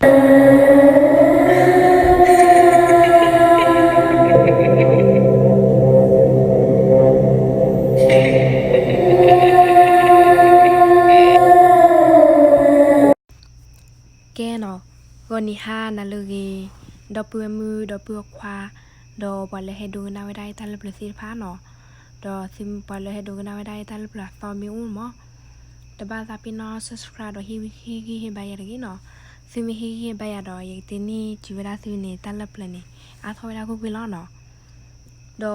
ကဲနီၤ, ဂီၤနံၤဟါနၤလၢအဂ့ၤ, ဒီပုၢ်ဝဲၢ်မုၣ် ဒီပုၢ်ဝဲၢ်ခွါ, ဒီးပှၤလၢဟဲဒိကနၣ်ဝဲဒၣ်ယတၢ်လၢပျၢၤသ့ၣ်တဖၣ်နီၤ, ဒီးသုပှၤလၢဟဲဒိကနၣ်ဝဲဒၣ်ယတၢ်လၢပျၢၤအသီမ့ၢ်အိၣ်မး, တဘၣ်သးပ့ၤနီၣ် subscribe ဒီးဟ့ၣ်ဂံၢ်ဟ့ၣ်ဘါယၤတဂ့ၤနီၤ, သုမ့ၢ်ဟ့ၣ်ဂံၢ်ဟ့ၣ်ဘါယၤဒီး ယကတဲန့ၢ်စှၤဝဲဒၣ်သုန့ၣ် တၢ်လၢပျၢၤန့ၣ် အါထီၣ်ဝဲဒၣ်ကွ့ၢ်ကွ့ၢ်လီၤနီၤ. ဒီး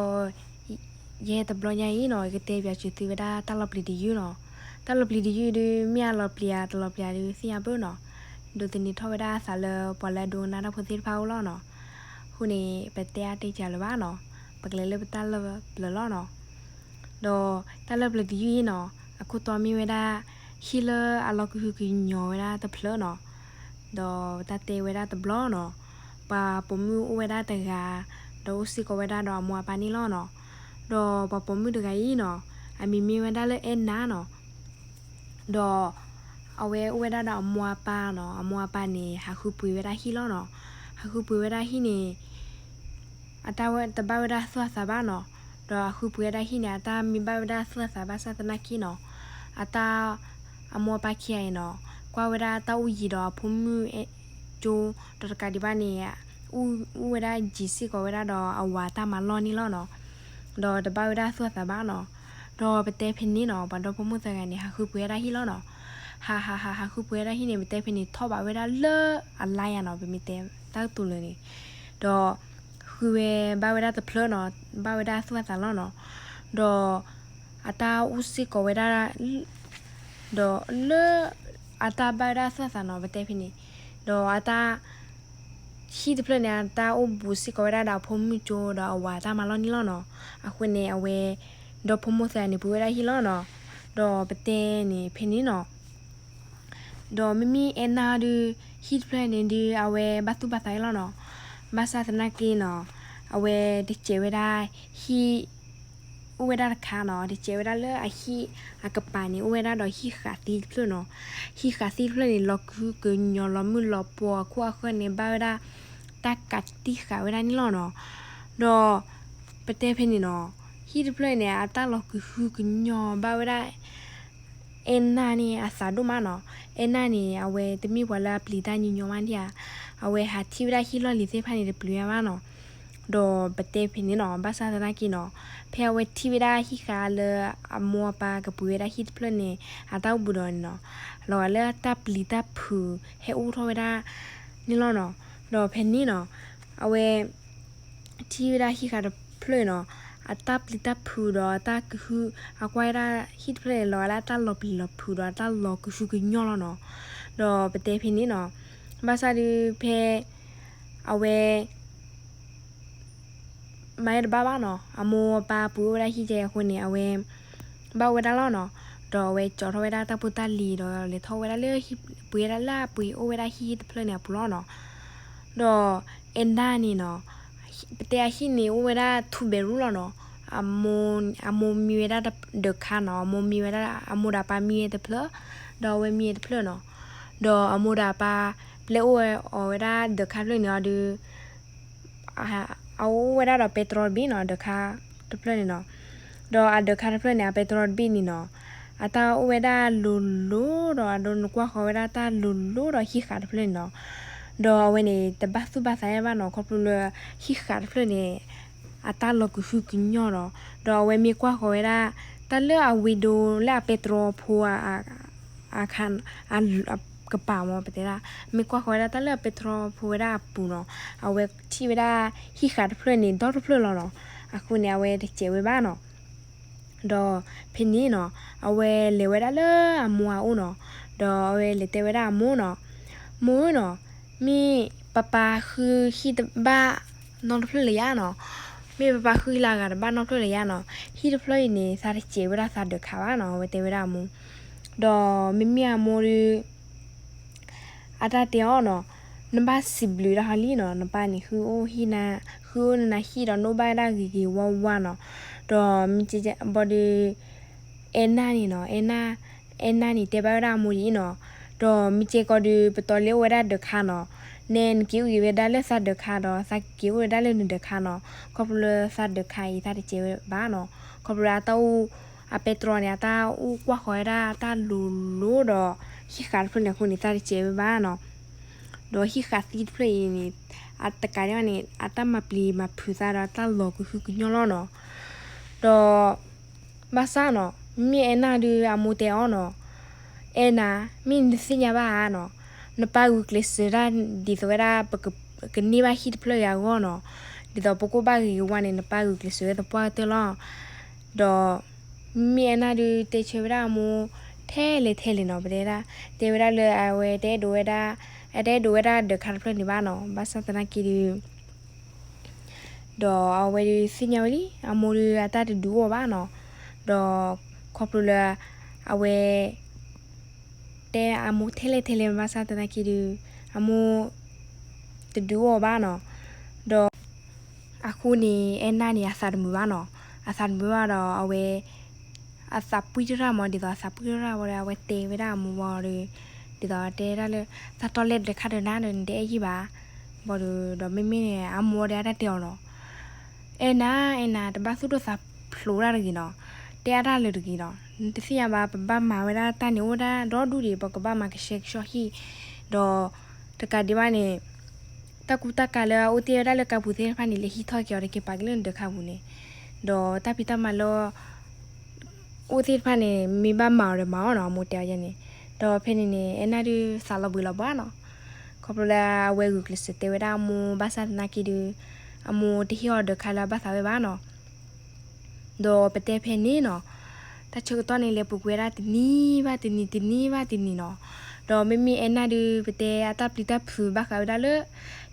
ယဲတဘျီညါအံၤနီၤ ယကတဲပၠးစှၤသုဝဲဒၣ်တၢ်လီၤပျံၤတယုၢ်နီၤ. တၢ်လီၤပျံၤတယုၢ်ဒုး မ့ၢ်အလီၤပျံၤဧါ တလီၤပျံၤဧါဒုး သ့ၣ်ညါဘၣ်နီၤ, ဒိးသန့ၤထီၣ်ဝဲဒၣ်အသးလၢပှၤလၢအဒိကနၣ်တၢ်ဖိသ့ၣ်တဖၣ်အအိၣ်လီၤနီၤ. အဃိန့ၣ် ပတဲအါတဲစှၤလၢၤဘၣ်နီၤ, ပကလဲၤလၢပတၢ်လၢပျၢၤလီၤနီၤ. ဒီးတၢ်လၢပျၢၤတယုၢ်အံၤနီၤ အခိၣ်တီမ့ၢ်ဝဲဒၣ် ဟံၣ်လၢအလီၤကဟုကညီၤဝဲဒၣ်တဖျၢၣ်နီၤ. ဒီးပတၢ်တဲဝဲဒၣ်တဘျီနီၤ, ပှၤပိာ်မုၣ်အိၣ်ဝဲဒၣ်တဂၤ, ဒီးအိၣ်စ့ၢ်ကီးဝဲဒၣ်ဒီးအမိၢ်အပၢ်န့ၣ်လီၤနီၤ. ဒီးပှၤပိာ်မုၣ်တဂၤအံၤနီၤ အမံၤမ့ၢ်ဝဲဒၣ်လၢအဲၣ်နၤနီၤ. ဒီးအဝဲအိၣ်ဝဲဒၣ်ဒီးအမိၢ်အပၢ်နီၤ, အမိၢ်အပၢ်န့ၣ် ဟးဃုပှ့ၤဝဲဒၣ်ဟံၣ်လီၤနီၤ. ဟးဃုပှ့ၤဝဲဒၣ်ဟံၣ်န့ၣ် အတၢ်ဝဲတဘၣ်ဝဲဒၣ်သူၣ်အသးဘၣ်နီၤ. ဒီးအဃုပှ့ၤဝဲဒၣ်ဟံၣ်န့ၣ် အတၢ်မ့ၢ်ဘၣ်ဝဲဒၣ်သူၣ်အသးဘၣ်ဆၣ်သနာ်က့နီၤ, အတၢ် အမိၢ်အပၢ်ခံဂၤအံၤနီၤ ကွၢ်ဝဲဒၣ်တၢ်အိၣ်ယံၤဒီးအဖိမုၣ်ကၠိ, ဒီးတကးဒံးဘၣ်န့ၣ် အိၣ်ဝဲဒၣ်ယံၤစ့ၢ်ကီးဝဲဒၣ်ဒီးအဝၤတၢ်မၤလီၢ်န့ၣ်လီၤနီၤ. ဒီးတဘၣ်ဝဲဒၣ်သူၣ်အသးဘၣ်နီၤ. ဒီးပတဲဖဲန့ၣ်နီၤ ပှၤဒီဖိမိၢ်သၢဂၤန့ၣ် ဟးဃုပှ့ၤဝဲဒၣ်ဟံၣ်လီၤနီၤ. ဟးဟးဟးဟးဃုပှ့ၤဝဲဒၣ်ဟံၣ်န့ၣ် ပတဲဖဲန့ၣ် ထီၣ်ဘးဝဲဒၣ်လၢအလါယၤနီၤ, ပမ့ၢ်တဲတၢ်ကတိၤလၢာ်န့ၣ်, ဒီး ဃုဝဲဘၣ်ဝဲဒၣ်တဖျၢၣ်နီၤ, ဘၣ်ဝဲဒၣ်သူၣ်အသးလီၤနီၤ. ဒီးအတၢ်အိၣ်စ့ၢ်ကီးဝဲဒၣ် ဒီးလၢအတၢ်ဘၣ်ဝဲဒၣ်သူၣ်အသးနီၤ ပတဲဖဲန့ၣ်, ဒီးအတၢ် ဟံၣ်တဖျၢၣ်န့ၣ် အတၢ်အိၣ်ဘူးစ့ၢ်ကီးဝဲဒၣ်ဒီးအဖိမုၣ်ကၠိဒီးအဝၤတၢ်မၤလီၢ်န့ၣ်လီၤနီၤ. အဃိန့ၣ် အဝဲ ဒီဖိမိၢ်သၢဂၤန့ၣ် ပှ့ၤဝဲဒၣ်ဟံၣ်လီၤနီၤ. ဒီးပတဲန့ၣ်ဖဲန့ၣ်နီၤ ဒီးမ့မ့ၢ်အဲၣ်နၤဒုး ဟံၣ်တဖျၢၣ်န့ၣ်ဒုး အဝဲဘၣ်သူၣ်ဘၣ်သးအံၤလီၤနီၤ. ဘၣ်ဆၣ်သနာ်က့နီၤ အဝဲတစဲးဝဲဒၣ်ဟံၣ် အိၣ်ဝဲဒၣ်တခါနီၤ, တစဲးဝဲဒၣ်လၢအဟံၣ်အကပၤန့ၣ် အိၣ်ဝဲဒၣ်ဒီးဟံၣ်ဃးသံတဖျၢၣ်နီၤ. ဟံၣ်ဃးသံတဖျၢၣ်န့ၣ် လီၤကဟုကညီၤလီၤမုၢ်လီၤပှီၤအခိၣ်အဃၢၤန့ၣ် ဘၣ်ဝဲဒၣ် တၢ်ကးတံၢ်ဃာ်ဝဲဒၣ်န့ၣ်လီၤနီၤ. ဒီးပတဲဖဲန့ၣ်နီၤ ဟံၣ်တဖျၢၣ်န့ၣ် အတၢ်လီၤကဟုကညီၤဘၣ်ဝဲဒၣ် အဲၣ်နၤန့ၣ်အသးဒိၣ်မးနီၤ. အဲၣ်နၤန့ၣ် အဝဲတမ့ၢ်ပှၤလၢအပျံၤတၢ်ညီညီမးဒံးဧါ, အဝဲဟးထံၣ်ဝဲဒၣ်ဟံၣ်လီၢ်လံၤသ့ၣ်တဖၣ်န့ၣ် တပျံၤဝဲဘၣ်နီၤ. ဒီးပတဲဖဲန့ၣ်နီၤ ဘၣ်ဆၣ်သနာ်က့နီၤ ဖဲအဝဲထံၣ်ဝဲဒၣ်ဟံၣ်ဃာ်လၢအမိၢ်အပၢ်ကပှ့ၤဝဲဒၣ်ဟံၣ်တဖျၢၣ်န့ၣ် အတၢ်အိၣ်ဘူးဒီးန့ၣ်နီၤ လီၤဂာ်လၢတၢ်ပျံၤတၢ်ဖုးဟဲအိၣ်ထီၣ်ဝဲဒၣ်န့ၣ်လီၤနီၤ. ဒီးဖဲန့ၣ်နီၤ အဝဲ ထံၣ်ဝဲဒၣ်ဟံၣ်ဃာ်တဖျၢၣ်နီၤ အတၢ်ပျံၤတၢ်ဖုးဒီးအတၢ်ကဟု အကွၢ်ဝဲဒၣ်ဟံၣ်တဖျၢၣ်န့ၣ် လီၤဂာ်လၢအတၢ်လီၤပျံၤလီၤဖုးဒီးအတၢ်လီၤကဟုကညီၤလီၤနီၤ. ဒီးပတဲဖဲန့ၣ်နီၤ ဘၣ်ဆၣ်ဒုးဖဲ အဝဲ မၤတဘၣ်ဘၣ်နီၤ အမိၢ်အပၢ်ပှ့ၤအိၣ်ဝဲဒၣ်ဟံၣ်ကဲအဃိန့ၣ် အဝဲ ဘၣ်အိၣ်ဝဲဒၣ်လီၤနီၤ. ဒီးအဝဲကၠီထီၣ်ဝဲဒၣ်တၢ်ဖိတၢ်လံၤဒီးလဲၤထီၣ်ဝဲဒၣ်လၢ ပှ့ၤဝဲဒၣ်လၢအပှ့ၤအိၣ်ဝဲဒၣ်ဟံၣ်တဖျၢၣ်န့ၣ်အပူၤလီၤနီၤ. ဒီးအဲၣ်နၤန့ၣ်နီၤ ပတဲအဟံၣ်န့ၣ်အိၣ်ဝဲဒၣ် two bedroom လီၤနီၤ. အမိၢ်မံဝဲဒၣ်ဒီးခါနီၤ အမိၢ်မံဝဲဒၣ် အမိၢ်ဒီးအပၢ်မံဝဲတဖျၢၣ် ဒီးအဝဲမံဝဲတဖျၢၣ်နီၤ. ဒီးအမိၢ်ဒီးအပၢ် ပျဲအိၣ်ဝဲအီၤဝဲဒၣ်ဒီးခါတဖျၢၣ်န့ၣ်အီၤဒီး အအိၣ်ဝဲဒၣ်ဒီးပဲတြီတဘ့ၣ်နီၤ ဒီးခါတဖျၢၣ်န့ၣ်နီၤ. ဒီးအဒီးခါတဖျၢၣ်န့ၣ် အပဲတြီတဘ့ၣ်န့ၣ်နီၤ အတၢ်အိၣ်ဝဲဒၣ်လိၤလိၤဒီးအဒိနကွၢ်ဃီၤဝဲဒၣ်တၢ်လိၤလိၤဒီးဟံၣ်ဃာ်တဖျၢၣ်န့ၣ်နီၤ. ဒီးအဝဲန့ၣ် တဘၣ်သူၣ်ဘၣ်သးဘၣ်နီၤ ခီဖျိလၢ ဟံၣ်ဃာ်တဖျၢၣ်န့ၣ် အတၢ်လီၤကဟုကညီၤဒီး ဒီးအဝဲမ့ၢ်ကွၢ်ဃီၤဝဲဒၣ် တၢ်လၢအဝ့ၢ်ဒိလၢအပဲတြီဖိ အခါ ကပၤမ့ၢ်ပတဲဒၣ် မ့ၢ်ကွၢ်ဃီၤဝဲဒၣ်တၢ်လၢအပဲတြီဖိဝဲဒၣ်အပူၤနီၤ အဝဲထံၣ်ဝဲဒၣ်ဟံၣ်ဃာ်တဖျၢၣ်န့ၣ်ဒီတဖျၢၣ်လီၤနီၤ. အဃိန့ၣ် အဝဲတစဲးဝဲဘၣ်နီၤ. ဒီးဖဲန့ၣ်နီၤ အဝဲလဲၤဝဲဒၣ်လၢအမိၢ်အအိၣ်နီၤ. ဒီးအဝဲလဲၤတဲဝဲဒၣ်အမိၢ်နီၤ, မိၢ်ဧၢနီၤ, မ့ၢ်ပၢ်ပၢ်ဃုဟံၣ်တဘၣ်နီတဖျၢၣ်လၢယၤနီၤ, မ့ၢ်ပၢ်ပၢ်ဃုလၢအဂၤတဘၣ်နီတဖျၢၣ်လၢယၤနီၤ, ဟံၣ်တဖျၢၣ်အံၤန့ၣ် သးတစဲးဝဲဒၣ်သးဒီးခါဘၣ်နီၤ, အဝဲတဲဝဲဒၣ်အမိၢ်. ဒီးမ့မ့ၢ်အမိၢ်ဒီး အတၢ်တဲအီၤနီၤ, နဘၣ်စံးဘျုးဒၣ်ဟီလံနီၤ, နပၢ်န့ၣ် ဃုအိၣ်ဟံၣ်နၤ, ဃုအိၣ်နၤဟံၣ်ဒီး နအိၣ်ဘၣ်ဝဲဒၣ်ဂ့ၤဂ့ၤဝါဝါနီၤ. ဒီးမ့ၢ်ကဘီဒီး အဲၣ်နၤန့ၣ်နီၤ, အဲၣ်နၤ, အဲၣ်နၤန့ၣ် တဲဘၣ်ဝဲဒၣ်အမိၢ်ဒ်အံၤနီၤ, ဒီးမ့ၢ်ကဲကီးဒီး ပတီၢ်လၢအိၣ်ဝဲဒၣ်ဒီးခါနီၤ, နဲနက့ၤအိၣ်က့ၤဝဲဒၣ်လၢသးဒၢးခါဒီး သးက့ၤအိၣ်ဝဲဒၣ်လၢနဒၢးခါနီၤ. ခီဖျိလၢသးဒၢးခါအံၤ သးတစဲးဝဲဘၣ်နီၤ. ခီဖျိလၢအတၢ်အိၣ် အပဲတြီန့ၣ် အတၢ်အိၣ်ကွၢ်ဃီၤဝဲဒၣ်တၢ်လိၤလိၤဒီး ဟံၣ်ဃာ်တဖျၢၣ်န့ၣ်အဃိန့ၣ် သးတစဲးဝဲဘၣ်နီၤ. ဒီးဟံၣ်ဃာ်သံတဖျၢၣ်အံၤန့ၣ် အတကးဒံးဘၣ်န့ၣ် အတၢ်မၤပျံၤမၤဖုးသးဒီးတၢ်လီၤကဟုကညီၢ်လီၤနီၤ. ဒီး ဘၣ်ဆၣ်နီၤ မ့မ့ၢ်အဲၣ်နၢ်ဒုးအမိၢ်တဲအီၤနီၤ, အဲၣ်နၢ် မ့ၢ်နသ့ၣ်ညါဘၣ်ဧါနီၤ, နပၢ်ဂုာ်ကျဲးစၢးဒၣ်ဒ်သိးဝဲဒၣ် ကန့ၢ်ဘၣ်ဟံၣ်တဖျၢၣ်အံၤအဂီၢ်နီၤ, ဒ်သိးပကအိၣ်ဘၣ်ဂ့ၤဂ့ၤဝါန့ၣ် နပၢ်ဂုာ်ကျဲးစၢးဝဲသပှၢ်ကတၢၢ်လီၤ. ဒီး မ့မ့ၢ်အဲၣ်နၢ်ဒုးတဲဆၢဝဲဒၣ်အမိၢ် ထဲလဲၣ်ထဲလဲၣ်နီၤ, ပတဲဒၣ် တဲဝဲဒၣ်လၢအဝဲတအဲၣ်ဒိးဝဲဒၣ် အတအဲၣ်ဒိးဝဲဒၣ်ဒၢးခါတဖျၢၣ်န့ၣ်ဘၣ်နီၤ. ဘၣ်ဆၣ်သနာ်က့ဒုး ဒီးအဝဲဒုးသ့ၣ်ညါဝဲလံ အမိၢ်ဒုးအတၢ်တဒုးအီၣ်ဘၣ်နီၤ. ဒီးခီဖျိလၢ အဝဲ တဲအမိၢ်ထဲလဲၣ်ထဲလဲၣ် ဘၣ်ဆၣ်သနာ်က့ဒုး အမိၢ် တဒုးအီၣ်ဘၣ်နီၤ. ဒီး အဃိန့ၣ် အဲၣ်နၢ်န့ၣ် အသးတမုာ်ဘၣ်နီၤ. အသးတမုာ်ဘၣ်ဒီး အဝဲ အသးပှံၢ်တရၣ်မး ဒ်သိးအသးပှံၢ်တရၣ်ဝံၤဒီး အဝဲတဲဝဲဒၣ်အမိၢ်ဝံၤဒီး ဒ်သိးတဲဒၣ်လၢ သးတီလဲၣ်ဒၢးခါဒီးနၤဒီး နတအဲၣ်ယံာ်ဘၣ် ဘၣ်ဒီး ဒီးမ့မ့ၢ်န့ၣ် အမိၢ်ဒီးအတၢ်တဲအီၤနီၤ, အဲၣ်နၢ် အဲၣ်နၢ် တဘၣ်သူၣ်ဒိၣ်သးဖျိးဒၣ်တဂ့ၤနီၤ, တဲအါတၢ်လၢတဂ့ၤနီၤ, နတသ့ၣ်ညါဘၣ် ပဘၣ်မၤဝဲဒၣ်တၢ်န့ၣ်အိၣ်ဒၣ်ဒီဒူၣ်ဒံး ပကဘၣ်မၤကဆှဲကဆှီဟံၣ်, ဒီး တကးဒံးဘၣ်န့ၣ် တၢ်ကူတၢ်ကၤလၢအအိၣ်တ့ၢ်ဝဲဒၣ်လၢကါပူၤသ့ၣ်တဖၣ်န့ၣ် လဲၤဟံးထီၣ်က့ၤအီၤတက့ၢ် ပာ်က့ၤလၢနဒၢးခါပူၤန့ၣ်, ဒီးတၢ်ဖံးတၢ်မၤလၢ အိၣ်သ့ၣ်တဖၣ်န့ၣ် မ့ၢ်ဘၣ်မၤအီၤဒီးမၤအီၤနီၤ အမိၢ်တဲအီၤယဲန့ၣ်, ဒီးဖဲန့ၣ်န့ၣ် အဲၣ်နၢ်ဒုးသးလီၤဘှံးလီၤဘှါနီၤ, ခီဖျိလၢအဝဲဂုာ်ကျဲးစၢးတဲဝဲဒၣ်အမိၢ် ဘၣ်ဆၣ်သနာ်က့ဒုး အမိၢ်တဟ့ၣ်အီၤဒၢးခါလၢအဘၣ်သးဝဲဘၣ်နီၤ. ဒီးပတဲဖဲန့ၣ်နီၤ, တၢ်ဆၢကတီၢ်န့ၣ် လဲၤပူၤကွံာ်ဝဲဒၣ်တနံၤဘၣ်တနံၤ တနံၤဘၣ်တနံၤနီၤ, ဒီးမ့မ့ၢ်အဲၣ်နၢ်ဒုး ပတဲအတၢ်ပျံၤတၢ်ဖုးဘၣ်ဃးဝဲဒၣ်လၢ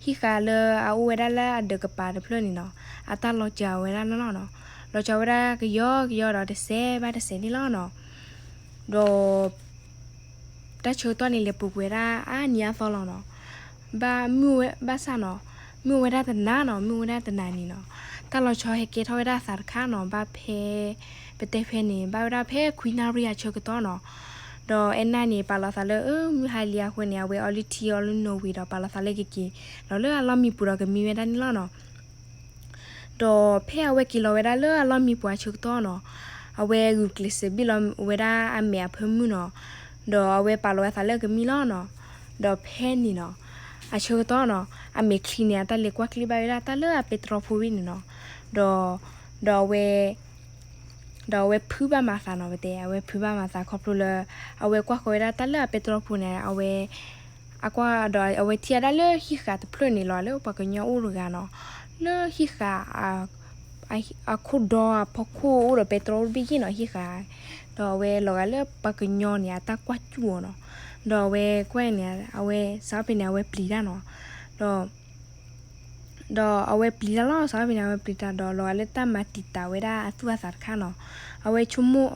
ဟံၣ်ဃာ်လၢအအိၣ်ဝဲဒၣ်လၢအဒၢးကပၤတဖျၢၣ်န့ၣ်နီၤ, အတၢ်လီၤစှၤဝဲဒၣ်လီၤနီၤ, လီၤစှၤဝဲဒၣ်ကယီကယီဒီးတစဲးဘၣ်တစဲးန့ၣ်လီၤနီၤ, ဒီး တၢ်ဆၢကတီၢ်န့ၣ် လဲၤပူၤကွံာ်ဝဲဒၣ်အါနံၤအါသီလီၤနီၤ, ဘၣ်မုၢ်ဝဲဘၣ်ဆၣ်နီၤ, မုၢ်ဝဲဒၣ်တနၤနီၤ, မုၢ်ဝဲဒၣ်တနၤန့ၣ်နီၤ, တၢ်လီၤဆီဟဲကဲထီၣ်ဝဲဒၣ်အသးတခါနီၤ, ဘၣ်ဖဲ ပတဲဖဲန့ၣ် ဘၣ်ဝဲဒၣ်ဖဲခွံနၣ်ရံၣ်အဆၢကတီၢ်နီၤ, ဒီးအဲၣ်နၢ်န့ၣ် ပာ်လီၤသးလၢ အၢ မုၢ်ဟါလံအဃိန့ၣ် အဝဲအီလုၢ်ထံအီလုၢ်နိဝံၤဒီး ပာ်လီၤသးလၢကက့ၤလီၤလၢအလီၢ်မံပူၤဒီးကမံဝဲဒၣ်န့ၣ်လီၤနီၤ. ဒီးဖဲအဝဲက့ၤလီၤဝဲဒၣ်လၢအလီၢ်မံပူၤအဆၢကတီၢ်နီၤ, အဝဲဂုာ်ကျဲးစၢးဘ့ၣ်လီၤဝဲဒၣ်အမဲာ်အဖၢမုၢ်နီၤ, ဒီးအဝဲပာ်လီၤဝဲသးလၢကမံလီၤနီၤ, ဒီးဖဲန့ၣ်နီၤ, အဆၢကတီၢ်နီၤ, အမဲာ်ချံန့ၣ် အတၢ်လဲၤကွၢ်ကျံးဘၣ်ဝဲဒၣ်တၢ်လၢအပဲတြီဖိဝံၤန့ၣ်နီၤ, ဒီး ဒီးအဝဲ ဒီးအဝဲဖုးဘၣ်မၤသးနီၤ, ပတဲ အဝဲဖုးဘၣ်မၤသးခီဖျိလၢ အဝဲကွၢ်ဃီၤဝဲဒၣ်တၢ်လၢအပဲတြီဖိန့ၣ် အဝဲ အကွၢ်ဒီးအဝဲထံၣ်ဝဲဒၣ်လၢဟံၣ်ဃာ်တဖျၢၣ်န့ၣ်လီၤ လၢပှၤကညီအိၣ်တဂၤနီၤ, လၢဟံၣ်ဃာ် အခိၣ်ဒီအဖီခိၣ်အိၣ်ဒီးပဲတြီတဘ့ၣ်ယ့ၢ်နီၤ ဟံၣ်ဃာ်, ဒီးအဝဲလီၤဂာ်လၢပှၤကညီန့ၣ် အတၢ်ကွၢ်စူၣ်အီၤနီၤ, ဒီးအဝဲကွၢ်န့ၣ် အဝဲစးထီၣ်ဖဲန့ၣ် အဝဲပျံၤတၢ်နီၤ, ဒီး ဒီးအဝဲပျံၤတၢ်လီၤ, စးထီၣ်ဖဲန့ၣ် အဝဲပျံၤတၢ်ဒီး လီၤဂာ်လၢတၢ်မၤတံာ်တာ်ဝဲဒၣ်အသူၣ်အသးတခါနီၤ, အဝဲဆိကမိၣ်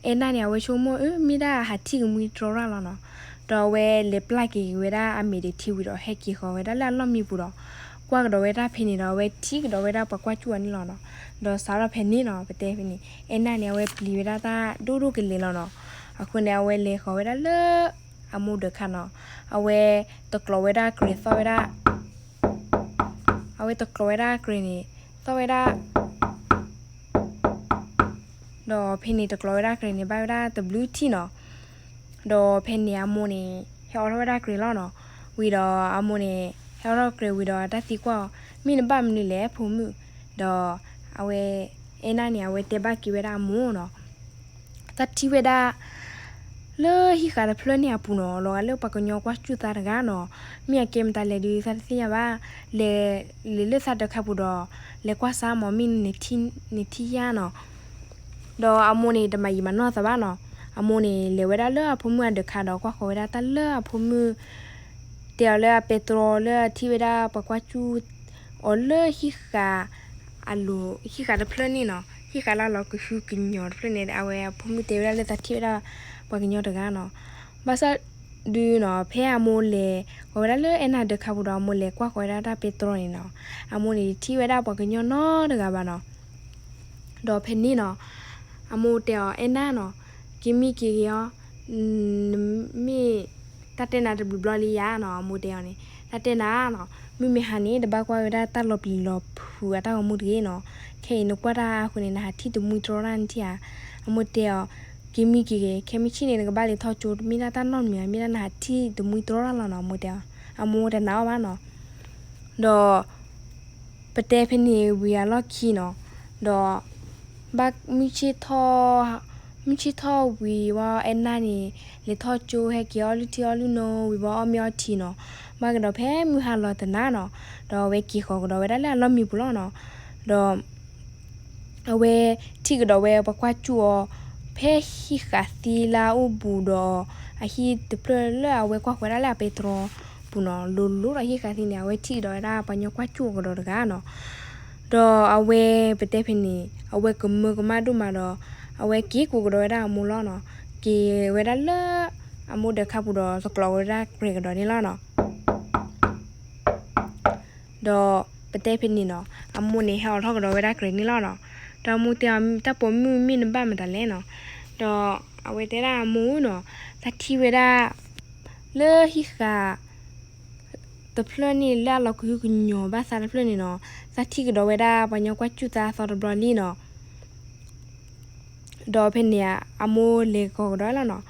အဲၣ်နၢ်န့ၣ် အဝဲဆိကမိၣ် အၢ မ့ၢ်ဒၣ်ဟးထံၣ်ကမှံတြီရၣ်လီၤနီၤ, ဒီးအဝဲလဲၤပျၢ်က့ၤဝဲဒၣ်အမဲာ်ဒၢးထံဝံၤဒီး ဟဲက့ၤဃီၤဝဲဒၣ်လၢအလီၢ်မံပူၤဒီး ကွၢ်ကဒီးဝဲဒၣ်ဖဲန့ၣ်ဒီး အဝဲထံၣ်ကဒီးဝဲဒၣ်ပှၤကွၢ်စူၣ်အီၤန့ၣ်လီၤနီၤ, ဒီးစးထီၣ်ဖဲန့ၣ်နီၤ ပတဲဖဲန့ၣ် အဲၣ်နၢ်န့ၣ် အဝဲပျံၤဝဲဒၣ်တၢ်ဒိၣ်ဒိၣ်ကလဲာ်လီၤနီၤ, အဃိန့ၣ် အဝဲလဲၤဃီၤဝဲဒၣ်လၢ အမိၢ်ဒၢးခါနီၤ, အဝဲတကျိးဝဲဒၣ်ကြဲးသီၣ်ဝဲဒၣ် အဝဲတကျိးဝဲဒၣ်ကြဲးန့ၣ် သီၣ်ဝဲဒၣ် ဒီးဖဲန့ၣ်တကျိးဝဲဒၣ်ကြဲးန့ၣ် ဘၣ်ဝဲဒၣ်တဘျုးထံၣ်နီၤ, ဒီးဖဲန့ၣ်အမိၢ်န့ၣ် ဟဲအိးထီၣ်ဝဲဒၣ်ကြဲးလီၤနီၤ, ဝံၤဒီးအမိၢ်န့ၣ် ဟဲအိးထီၣ်ကြဲးဝံၤဒီးတၢ်သံကွၢ်အီၤ မ့ၢ်နဘၣ်မနုၤလဲၣ်ဖိမုၣ်, ဒီးအဝဲ အဲၣ်နၢ်န့ၣ် အဝဲတဲဘၣ်က့ၤဝဲဒၣ်အမိၢ်နီၤ တၢ်ထံၣ်ဝဲဒၣ် လၢဟံၣ်ဃာ်တဖျၢၣ်န့ၣ်အပူၤနီၤ လီၤဂာ်လၢပှၤကညီကွၢ်စူၣ်သးတဂၤနီၤ, မ့ၢ်အကဲမတၤလဲၣ်ဒုးသးတသ့ၣ်ညါဘၣ်, လဲၤ လဲၤလၢသးဒၢးခါပူၤဒီး လဲၤကွၢ်စးမး မ့ၢ်နထံၣ်ယါနီၤ, ဒီးအမိၢ်န့ၣ် တမၤယံာ်မၤနီၢ်သးဘၣ်နီၤ, အမိၢ်န့ၣ် လဲၤဝဲဒၣ်လၢအဖိမုၣ်အဒၢးခါဒီး ကွၢ်ဃီၤဝဲဒၣ်တၢ်လၢအဖိမုၣ် တဲအီၤလၢအပဲတြီလၢအထံၣ်ဝဲဒၣ်ပှၤကွၢ်စူၣ်အီၤလၢဟံၣ်ဃာ် အလိၤ ဟံၣ်ဃာ်တဖျၢၣ်န့ၣ်နီၤ, ဟံၣ်ဃာ်လၢအလီၤကဟုကညီၤတဖျၢၣ်န့ၣ် အဝဲအဖိမုၣ်တဲဝဲဒၣ်လၢသးထံၣ်ဝဲဒၣ်ပှၤကညီတဂၤနီၤ, ဘၣ်ဆၣ်ဒုးနီၤ ဖဲအမိၢ်လဲၤဃီၤဝဲဒၣ်လၢအဲၣ်နၢ်ဒၢးခါပူၤဒီး အမိၢ်လဲၤကွၢ်ဃီၤဝဲဒၣ်တၢ်ပဲတြီန့ၣ်နီၤ, အမိၢ်န့ၣ်တထံၣ်ဝဲဒၣ်ပှၤကညီနီတဂၤဘၣ်နီၤ, ဒီးဖဲန့ၣ်နီၤ အမိၢ်တဲအီၤ အဲၣ်နၢ်နီၤ, က့ၤမံက့ၤက့ၤအီၤ, နမ့ၢ်တၢ်တဲနၤတဘျုးဘျီလံယါနီၤ, အမိၢ်တဲအီၤန့ၣ်, တၢ်တဲနၤနီၤ, မုၢ်မ့ၢ်ဟါန့ၣ် တဘၣ်ကွၢ်ဝဲဒၣ်တၢ်လီၤပျံၤလီၤဖုးအတၢ်ဂီၤမူတဂ့ၤနီၤ. ခဲအံၤနကွၢ်တၢ်အဃိန့ၣ် နဟးထံၣ်တမှံတြီတၢ်နထံၣ်ဧါ. အမိၢ်တဲအီၤ, က့ၤမံက့ၤဂ့ၤ, ခဲမုၢ်ဆ့ၣ်န့ၣ် နကဘၣ်လဲၤထီၣ်ကၠိ တမ့ၢ်ဒၣ်တၢ်နီတမံၤ မ့ၢ်ဒၣ်နဟးထံၣ်တမှံတြီတၢ်လီၤနီၤ အမိၢ်တဲအီၤ. အမိၢ်တနာ်အီၤဘၣ်နီၤ. ဒီး ပတဲဖဲန့ၣ်ဝံၤအလီၢ်ခံနီၤ, ဒီး ဘၣ်မုၢ်ဆ့ၣ်ထီၣ်, မုၢ်ဆ့ၣ်ထီၣ်ဝံၤဝံၤ အဲၣ်နၢ်န့ၣ် လဲၤထီၣ်ကၠိ ဟဲက့ၤအီၣ်လုၢ်ထံအီၣ်လုၢ်နိဝံၤဘၣ်အီၣ်မ့ၤအီထံနီၤ, ဘၣ်ကဒီးဖဲမုၢ်ဟါလီၤတနၤနီၤ, ဒီးအဝဲက့ၤဃီၤကဒီးဝဲဒၣ်လၢအလီၢ်မံပူၤလီၤနီၤ. ဒီး အဝဲထံၣ်ကဒီးဝဲပှၤကွၢ်စူၣ်အီၤ ဖဲဟံၣ်ဃာ်သံလၢအအိၣ်ဘူးဒီး အဟံၣ်တဖျၢၣ်လၢအဝဲကွၢ်ဃီၤဝဲဒၣ်လၢအပဲတြီပူၤနီၤ, လိၤလိၤဒီးဟံၣ်ဃာ်သံန့ၣ် အဝဲထံၣ်ကဒီးဝဲဒၣ်ပှၤကညီကွၢ်စူၣ်အီၤကဒီးတဂၤနီၤ. ဒီးအဝဲပတဲဖဲန့ၣ် အဝဲကမၢကမၣ်ဒိၣ်မးဒီး အဝဲက့ၤကိးကဒီးဝဲဒၣ်အမိၢ်လီၤနီၤ, က့ၤဝဲဒၣ်လၢ အမိၢ်ဒၢးခါပူၤဒီးသကျိးဝဲဒၣ်ကြဲးကဒီးန့ၣ်လီၤနီၤ. ဒီးပတဲဖဲန့ၣ်နီၤ, အမိၢ်န့ၣ်ဟဲအိးထီၣ်ကဒီးဝဲဒၣ်ကြဲးန့ၣ်လီၤနီၤ. ဒီးအမိၢ်တဲအီၤ တၢ်ပိာ်မုၣ်မ့ၢ်နဘၣ်မတၤလဲၣ်နီၤ. ဒီးအဝဲတဲဒၣ်အမိၢ်ဧၢနီၤ, သးထံၣ်ဝဲဒၣ် လၢဟံၣ်ဃာ် တဖျၢၣ်န့ၣ်လၢအလီၤကဟုကညီၤဘၣ်သးတဖျၢၣ်န့ၣ်နီၤ, သးထံၣ်ကဒီးဝဲဒၣ်ပှၤကညီကွၢ်စူၣ်သးအသီတဘျီလံနီၤ. ဒီးဖဲန့ၣ် အမိၢ်လဲၤကိးကဒီးလီၤနီၤ.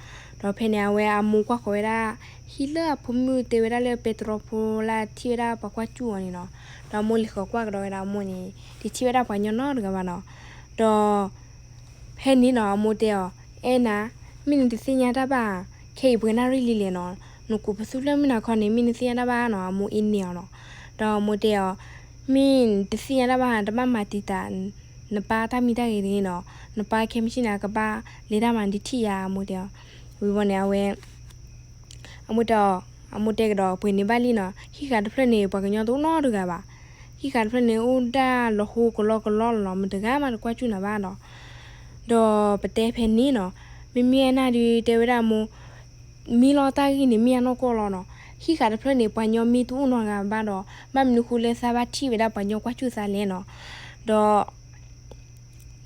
ဒီးဖဲန့ၣ် အဝဲအမိၢ်ကွၢ်ဃီၤဝဲဒၣ် ဟံၣ်လၢအဖိမုၣ်တဲဝဲဒၣ်လၢပဲတြီဖိလၢအထံၣ်ဝဲဒၣ်ပှၤကွၢ်စူၣ်အီၤန့ၣ်နီၤ. ဒီးအမိၢ်လဲၤဃီၤကွၢ်ကဒီးဝဲဒၣ်အမိၢ်န့ၣ် တထံၣ်ဝဲဒၣ်ပှၤကညီနီတဂၤဘၣ်နီၤ. ဒီး ဖဲန့ၣ်နီၤ အမိၢ်တဲအီၤ, အဲၣ်နၤ, မ့ၢ်နတသ့ၣ်ညါတၢ်ဘၣ်ဧါ, ခဲအံၤပှဲၤနၣ်ရံၣ်လံလဲၣ်နီၤ, နကိးပသူလၢမုၢ်နၤခီန့ၣ် မ့ၢ်နသ့ၣ်ညါတၢ်ဘၣ်နီၤ, အမိၢ်အ့န့ၢ်အီၤနီၤ. ဒီးအမိၢ်တဲအီၤ, မ့ၢ်နတသ့ၣ်ညါတၢ်ဘၣ်ဧါ, တဘၣ်မၤတံာ်တာ် နပၢ်တၢ်မံတၢ်ဂ့ၤတဂ့ၤနီၤ, နပၢ်ခဲမုၢ်ဆ့ၣ်န့ၣ် ကဘၣ်လဲၤတၢ်မၤနတထံၣ်ယၤ အမိၢ်တဲအီၤ. ဝံၤဝီန့ၣ် အဝဲ အမိၢ်တဲအီၤ, အမိၢ်တဲကဒီး ပှဲၤန့ၣ်ဘၣ်လံနီၤ, ဟံၣ်ဃာ်တဖျၢၣ်န့ၣ် ပှၤကညီတအိၣ်နီတဂၤဘၣ်. ဟံၣ်ဃာ်တဖျၢၣ်န့ၣ် အိၣ်ဒၣ်လီၤဟိကလီကလီလီၤနီၤ, မတဂၤမးတကွၢ်စူၣ်နၤဘၣ်နီၤ. ဒီးပတဲဖဲန့ၣ်နီၤ, မ့မ့ၢ်အဲၣ်နၢ်ဒုးတဲဝဲဒၣ်အမိၢ်, မ့ၢ်လီၤတၢ်ဂ့ၢ်န့ၣ် မ့ၢ်အနီၢ်ကီၢ်လီၤနီၤ, ဟံၣ်ဃာ်တဖျၢၣ်န့ၣ် ပှၤကညီမ့ၢ်တအိၣ်နီတဂၤဘၣ်ဒီး ဘၣ်မနုၤဃိလၢသးဘၣ်ထံၣ်ဝဲဒၣ်ပှၤကညီကွၢ်စူၣ်သးလဲၣ်နီၤ. ဒီး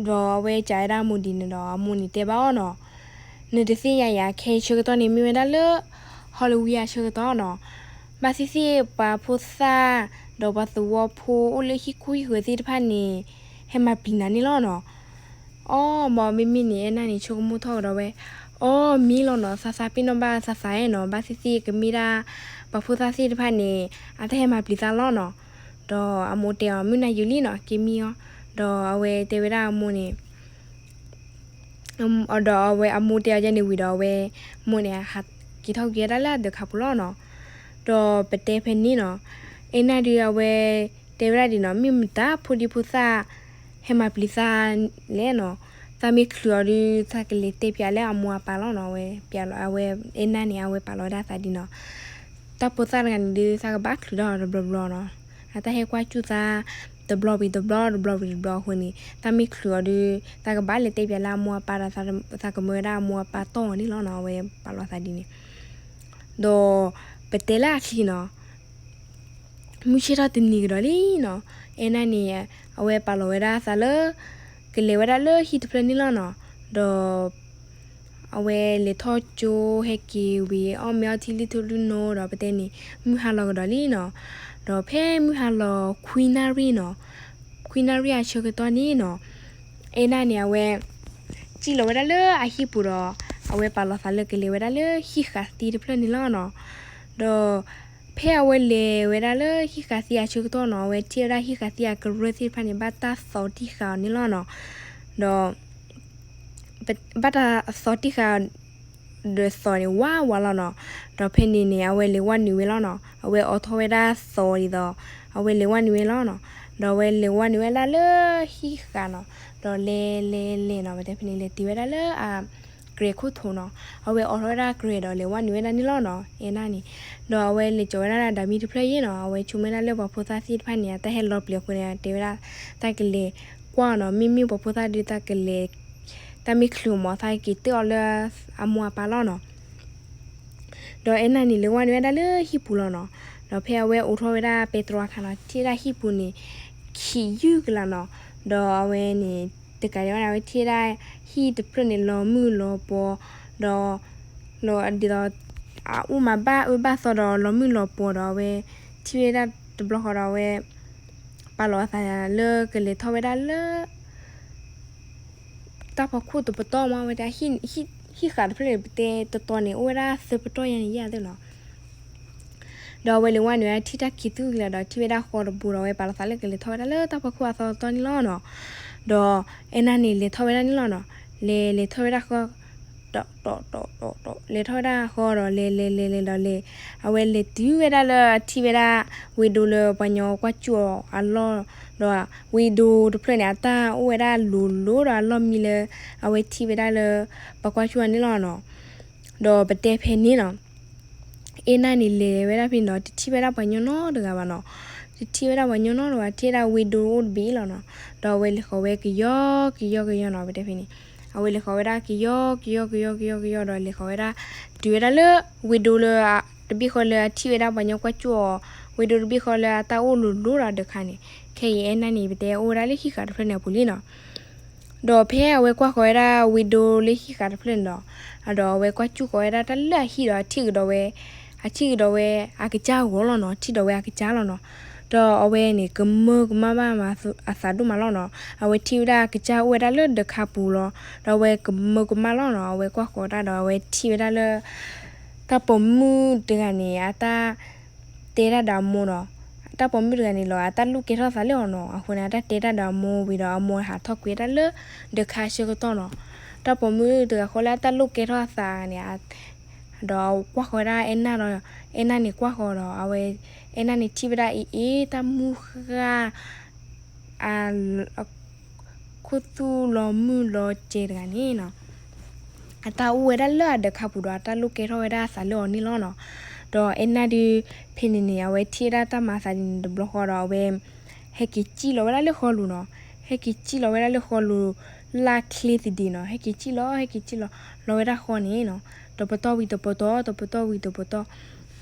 ဒီးအဝဲစံးဝဲဒၣ်အမိၢ်ဒ်န့ၣ်ဒီး အမိၢ်န့ၣ်တဲဘၣ်အီၤနီၤ, နတသ့ၣ်ညါယၤ, ခဲအံၤဆၢကတီၢ်န့ၣ် မ့ၢ်ဝဲဒၣ်လၢ Halloween အဆၢကတီၢ်နီၤ, ဘၣ်သ့ၣ်သ့ၣ်ပှၤဖိသၣ် ဒီးပှၤသဝီဖိအိၣ်လၢဟံၣ်ခိၣ်ဟံၣ်ဃၢၤသ့ၣ်တဖၣ်န့ၣ် ဟဲမၤပျံၤနၤန့ၣ်လီၤနီၤ. အီ မ့မ့ၢ်န့ၣ် အဲၣ်နၢ်န့ၣ် ဆိကမိၣ်ထီၣ်ကဒီးဝဲ, အီ မ့ၢ်လီၤနီၤ, သးသးပ့ၤနီၣ်ဘၣ်သးသးအဲၣ်နီၤ, ဘၣ်သ့ၣ်သ့ၣ်ကမ့ၢ်ဒၣ် ပှၤဖိသၣ်သ့ၣ်တဖၣ်န့ၣ် အတၢ်ဟဲမၤပျံၤသးလီၤနီၤ. ဒီးအမိၢ်တဲအီၤ မုၢ်နၤယုာ်လံနီၤ, က့ၤမံအီၤ. ဒီးအဝဲတဲဝဲဒၣ်အမိၢ်န့ၣ် ဒီးအဝဲအမိၢ်တဲအီၤဒ်န့ၣ်ဝံၤဒီး အဝဲမိၢ်န့ၣ် က့ၤထီၣ်က့ၤဝဲဒၣ်လၢအဒၢးခးပူၤလီၤနီၤ. ဒီးပတဲဖဲန့ၣ်နီၤ, အဲၣ်နၢ်ဒုးအဝဲတဲဝဲဒၣ်ဒ်နီၤ, မ့ၢ်မတၤဖိဒံဖိသၣ် ဟဲမၤပျံၤသးလဲၣ်နီၤ, သးမ့ၢ်ချုးအီၤဒုး သးကလဲၤတဲပၠးလၢအမိၢ်အပၢ်လီၤနီၤ. အဝဲပၠးလီၤ အဝဲအဲၣ်နၢ်န့ၣ် အဝဲပာ်လီၤဝဲဒၣ်သးဒ်နီၤ, တၢ်ဖိသၣ်တဂၤန့ၣ်ဒုး သးကဘၣ်ချုးဒီးတဘျီဘျီနီၤ, အတၢ်ဟဲကွၢ်စူၣ်သး တဘျီဝံၤတဘျီ တဘျီဝံၤတဘျီအဃိန့ၣ် သးမ့ၢ်ချုးအီၤဒုး သးကဘၣ်လဲၤတဲပၠးလၢအမိၢ်အပၢ်ဒီး သးကမၢဝဲဒၣ်အမိၢ်အပၢ်တီၢ်အီၤန့ၣ်လီၤနီၤ. အဝဲပာ်လီၤသးဒ်န့ၣ် ဒီးပတဲလၢအချံနီၤ, မုၢ်ဆ့ၣ်ထီၣ်တနံၤကဒီးလံနီၤ, အဲၣ်နၢ်န့ၣ် အဝဲပာ်လီၤဝဲဒၣ်သးလၢ ကလဲၤဝဲဒၣ်လၢဟံၣ်တဖျၢၣ်န့ၣ်လီၤနီၤ. ဒီး အဝဲလဲၤထီၣ်ကၠိ ဟဲက့ၤဝံၤ အီၣ်မ့ၤအီထံလုၢ်ထူလုၢ်နိဒီး ပတဲန့ၣ် မုၢ်ဟါလီၤကဒီးလံနီၤ. ဒီးဖဲမုၢ်ဟါလီၤခွံနၣ်ရံၣ်နီၤ, ခွံနၣ်ရံၣ်အဆၢကတီၢ်န့ၣ်နီၤ, အဲၣ်နၢ်န့ၣ် အဝဲ စံၣ်လီၤဝဲဒၣ်လၢအဟံၣ်ပူၤဒီး အဝဲပာ်လီၤသးလၢကလဲၤဝဲဒၣ်လၢဟံၣ်ဃာ်သံတဖျၢၣ်န့ၣ်လီၤနီၤ. ဒီး ဖဲအဝဲလဲၤဝဲဒၣ်လၢဟံၣ်ဃာ်သံအဆၢကတီၢ်နီၤ, အဝဲထံၣ်ဝဲဒၣ်ဟံၣ်ဃာ်သံအကရၢၢ်သ့ၣ်တဖၣ်န့ၣ် ဘၣ်တၢ်သီတံၢ်ဃာ်အီၤန့ၣ်လီၤနီၤ. ဒီး ဘၣ်တၢ်သီတံၢ်ဃာ် ဒီးသီန့ၣ် ဝးဝးလီၤနီၤ. ဒီးဖဲန့ၣ်န့ၣ် အဝဲလဲၤဝဲနုာ်ဝဲလီၤနီၤ. အဝဲအိးထီၣ်ဝဲဒၣ်သီဒ်သိး အဝဲလဲၤဝဲနုာ်ဝဲလီၤနီၤ. ဒီးအဝဲလဲၤဝဲနုာ်ဝဲဒၣ်လၢဟံၣ်ဃာ်နီၤ. ဒီးလဲၤလဲၤလဲၤနီၤ, ပတဲဖဲန့ၣ် လဲၤတုၤဝဲဒၣ်လၢအကြဲးခိၣ်ထိးနီၤ. အဝဲအိးထီၣ်ဝဲဒၣ်ကြဲးဒီးလဲၤဝဲနုာ်ဝဲဒၣ်န့ၣ်လီၤနီၤ, အဲၣ်နၢ်န့ၣ်. ဒီးအဝဲလဲၤစိာ်ဝဲဒၣ်ဒၤမံတဖျၢၣ်အံၤနီၤ, အဝဲဆိကမိၣ်ဝဲဒၣ်လၢပှၤဖိသၣ်သ့ၣ်တဖၣ်န့ၣ် အတၢ်ဟဲလီၤပျံၤအဃိန့ၣ် တဲဝဲဒၣ် တၢ်ကလဲၤကွၢ်နီၤ, မ့မ့ၢ်ပှၤဖိသၣ်ဒုး တၢ်ကလဲၤ တၢ်မ့ၢ်ချုးမး သးက့ၤတၢၢ်အီၤလၢအမိၢ်အပၢ်လီၤနီၤ. ဒီးအဲၣ်နၢ်န့ၣ် လဲၤဝဲနုာ်ဝဲဒၣ်လၢဟံၣ်ပူၤလီၤနီၤ. ဒီးဖဲအဝဲအိးထီၣ်ဝဲဒၣ်ပဲတြီအခါနီၤ, ထံၣ်ဝဲဒၣ်ဟံၣ်ပူၤန့ၣ် ခံးယုၢ်ကလာ်နီၤ. ဒီးအဝဲန့ၣ် တကးဒံးဘၣ်န့ၣ် အဝဲထံၣ်ဝဲဒၣ်ဟံၣ်တဖျၢၣ်န့ၣ် လီၤမုၢ်လီၤပှီၤ, ဒီး လီၤဒ်သိး အအိၣ်မၤဘၣ်အၢဘၣ်သီဒီးလီၤမုၢ်လီၤပှီၤဒီး အဝဲ ထံၣ်ဝဲဒၣ်တဘျီဃီဒီး အဝဲ ပာ်လီၤအသးလၢကလဲၤထီၣ်ဝဲဒၣ်လၢ တၢ်ဖီခိၣ်တပတီၢ်မး ဝဲဒၣ် ဟံၣ်ဃာ်တဖျၢၣ်န့ၣ် ပတဲတတီၤန့ၣ် အိၣ်ဝဲဒၣ်သၢပတီၢ်ယါန့ၣ်ယါသ့ၣ်နီၤ. ဒီးအဝဲလဲၤဝဲန့ၣ် ထံၣ်တၢ်ခံးသူၣ်ကလဲာ်ဒီး ထံၣ်ဝဲဒၣ်ဃီတဘိဒီး အဝဲပာ်လီၤသးလၢကလဲၤထီၣ်ဝဲဒၣ်လၢတၢ်ဖီခိၣ်အသီတတီၢ်န့ၣ်လီၤနီၤ. ဒီးအဲၣ်နၢ်န့ၣ်လဲၤထီၣ်ဝဲဒၣ်န့ၣ်လီၤနီၤ. လဲၤလဲၤထီၣ်ဝဲဒၣ်ဃီ တီတီတီတီတီ လဲၤထီၣ်ဝဲဒၣ်ဃီဒီး လဲၤလဲၤလဲၤလဲၤဒီးလဲၤ အဝဲလဲၤတုၤဝဲဒၣ်လၢအထံၣ်ဝဲဒၣ် ဝ့ၢ်ဒိလၢပှၤညီကွၢ်စူၣ်အီၤအလီၢ်ဒီး ဝ့ၢ်ဒိတဖျၢၣ်န့ၣ် အတၢ်အိၣ်ဝဲဒၣ်လိၤလိၤဒီးအလီၢ်မံလၢ အဝဲထံၣ်ဝဲဒၣ်လၢ ပှၤကွၢ်စူၣ်အီၤန့ၣ်လီၤနီၤ. ဒီးပတဲဖဲန့ၣ်နီၤ အဲၣ်နၢ်န့ၣ်လဲၤဝဲဒၣ်ဖဲန့ၣ်ဒီး တထံၣ်ဝဲဒၣ်ပှၤညီနီတဂၤဘၣ်နီၤ. တထံၣ်ဝဲဒၣ်ပှၤညီနီတဂၤ ထံၣ်ဝဲဒၣ်ဝ့ၢ်ဒိအိၣ်တဘ့ၣ်လီၤနီၤ. ဒီးအဝဲလဲၤဃီၤဝဲကယီကယီကယီနီၤ ပတဲဖဲန့ၣ်. အဝဲလဲၤဃီၤဝဲဒၣ်ကယီကယီကယီကယီကယီဒီးလဲၤဃီၤဝဲဒၣ် တုၤဝဲဒၣ်လၢ ဝ့ၢ်ဒိလၢ တဘ့ၣ်ဃီလၢအထံၣ်ဝဲဒၣ်ပှၤညီကွၢ်စူၣ်အီၤ ဝ့ၢ်ဒိတဘ့ၣ်ဃီလၢအတၢ်အိၣ်လိၤလိၤဒီးဒၢးခါန့ၣ် ခဲအံၤအဲၣ်နၢ်န့ၣ် ပတဲအိၣ်ဝဲဒၣ်လၢဟံၣ်ဃာ်တဖျၢၣ်န့ၣ်အပူၤလံနီၤ. ဒီးဖဲအဝဲကွၢ်ဃီၤဝဲဒၣ်ဝ့ၢ်ဒိလၢဟံၣ်ဃာ်တဖျၢၣ်န့ၣ်ဒီး ဒီးအဝဲကွၢ်စူၣ်ဃီၤဝဲဒၣ်တၢ်လၢအဟံၣ်ဒီး အထံၣ်ကဒီးဝဲ အထံၣ်ကဒီးဝဲအကစၢ်အဂီၤလီၤနီၤ. ထံၣ်ဒီးဝဲအကစၢ်လီၤနီၤ. ဒီးအဝဲန့ၣ် ကမၢကမၣ်ဘၣ်အသးဒိၣ်မးလီၤနီၤ. အဝဲထံၣ်ဝဲဒၣ်အကစၢ်အိၣ်ဝဲဒၣ်လၢဒၢးခါပူၤလီၤ. ဒီးအဝဲကမၢကမၣ်လီၤနီၤ. အဝဲကွၢ်ဃီၤတၢ်ဒီး အဝဲထံၣ်ဝဲဒၣ်လၢ တၢ်ပိာ်မုၣ်တဂၤန့ၣ် အတၢ် တဲတၢ်ဒီးအမိၢ်ဒီး တၢ်ပိာ်မုၣ်တဂၤန့ၣ်လီၤ အတၢ်လိၣ်ကဲထီၣ်သးလၢအီၤနီၤ. အဃိန့ၣ် အတၢ်တဲတၢ်ဒီးအမိၢ်ဝံၤဒီး အမိၢ်ဟးထီၣ်ကွံာ်တၢ်လၢ ဒၢးခါဆၢကတီၢ်နီၤ. တၢ်ပိာ်မုၣ်တဂၤဃီလၢအတၢ်လိၣ်ကဲထီၣ်အသးန့ၣ် ဒီးကွၢ်ဃီၤဝဲဒၣ်အဲၣ်နၢ်ဒီး အဲၣ်နၢ်န့ၣ်ကွၢ်ဃီၤဒီး အဝဲ အဲၣ်နၢ်န့ၣ်ထံၣ်ဝဲဒၣ်အံၤအ့ တၢ်မုၢ်ဃၢ် ခိၣ်သူၣ်လီၤမုၢ်လီၤစဲၤတဂၤန့ၣ်နီၤ အတၢ်အိၣ်ဝဲဒၣ်လၢအဒၢးခါပူၤဒီး အတၢ်လိၣ်ကဲထီၣ်ဝဲဒၣ်အသးလၢအီၤန့ၣ်လီၤနီၤ. ဒီးအဲၣ်နၢ်ဒုး ဖဲန့ၣ်န့ၣ် အဝဲထံၣ်ဝဲဒၣ်တၢ်မၤအသးဒ်န့ၣ်တဘျီဃီဒီး အဝဲ ဟဲက့ၤစံၣ်လီၤဝဲဒၣ်လၢဃီလိၤနီၤ. ဟဲက့ၤစံၣ်လီၤဝဲဒၣ်လၢဃီလိၤ လၢချ့သဒံးနီၤ. ဟဲက့ၤစံၣ်လီၤ ဟဲက့ၤစံၣ်လီၤ လီၤဝဲဒၣ်ဃီန့ၣ်နီၤ. တပတီၢ်ဝံၤတပတီၢ် တပတီၢ်ဝံၤတပတီၢ်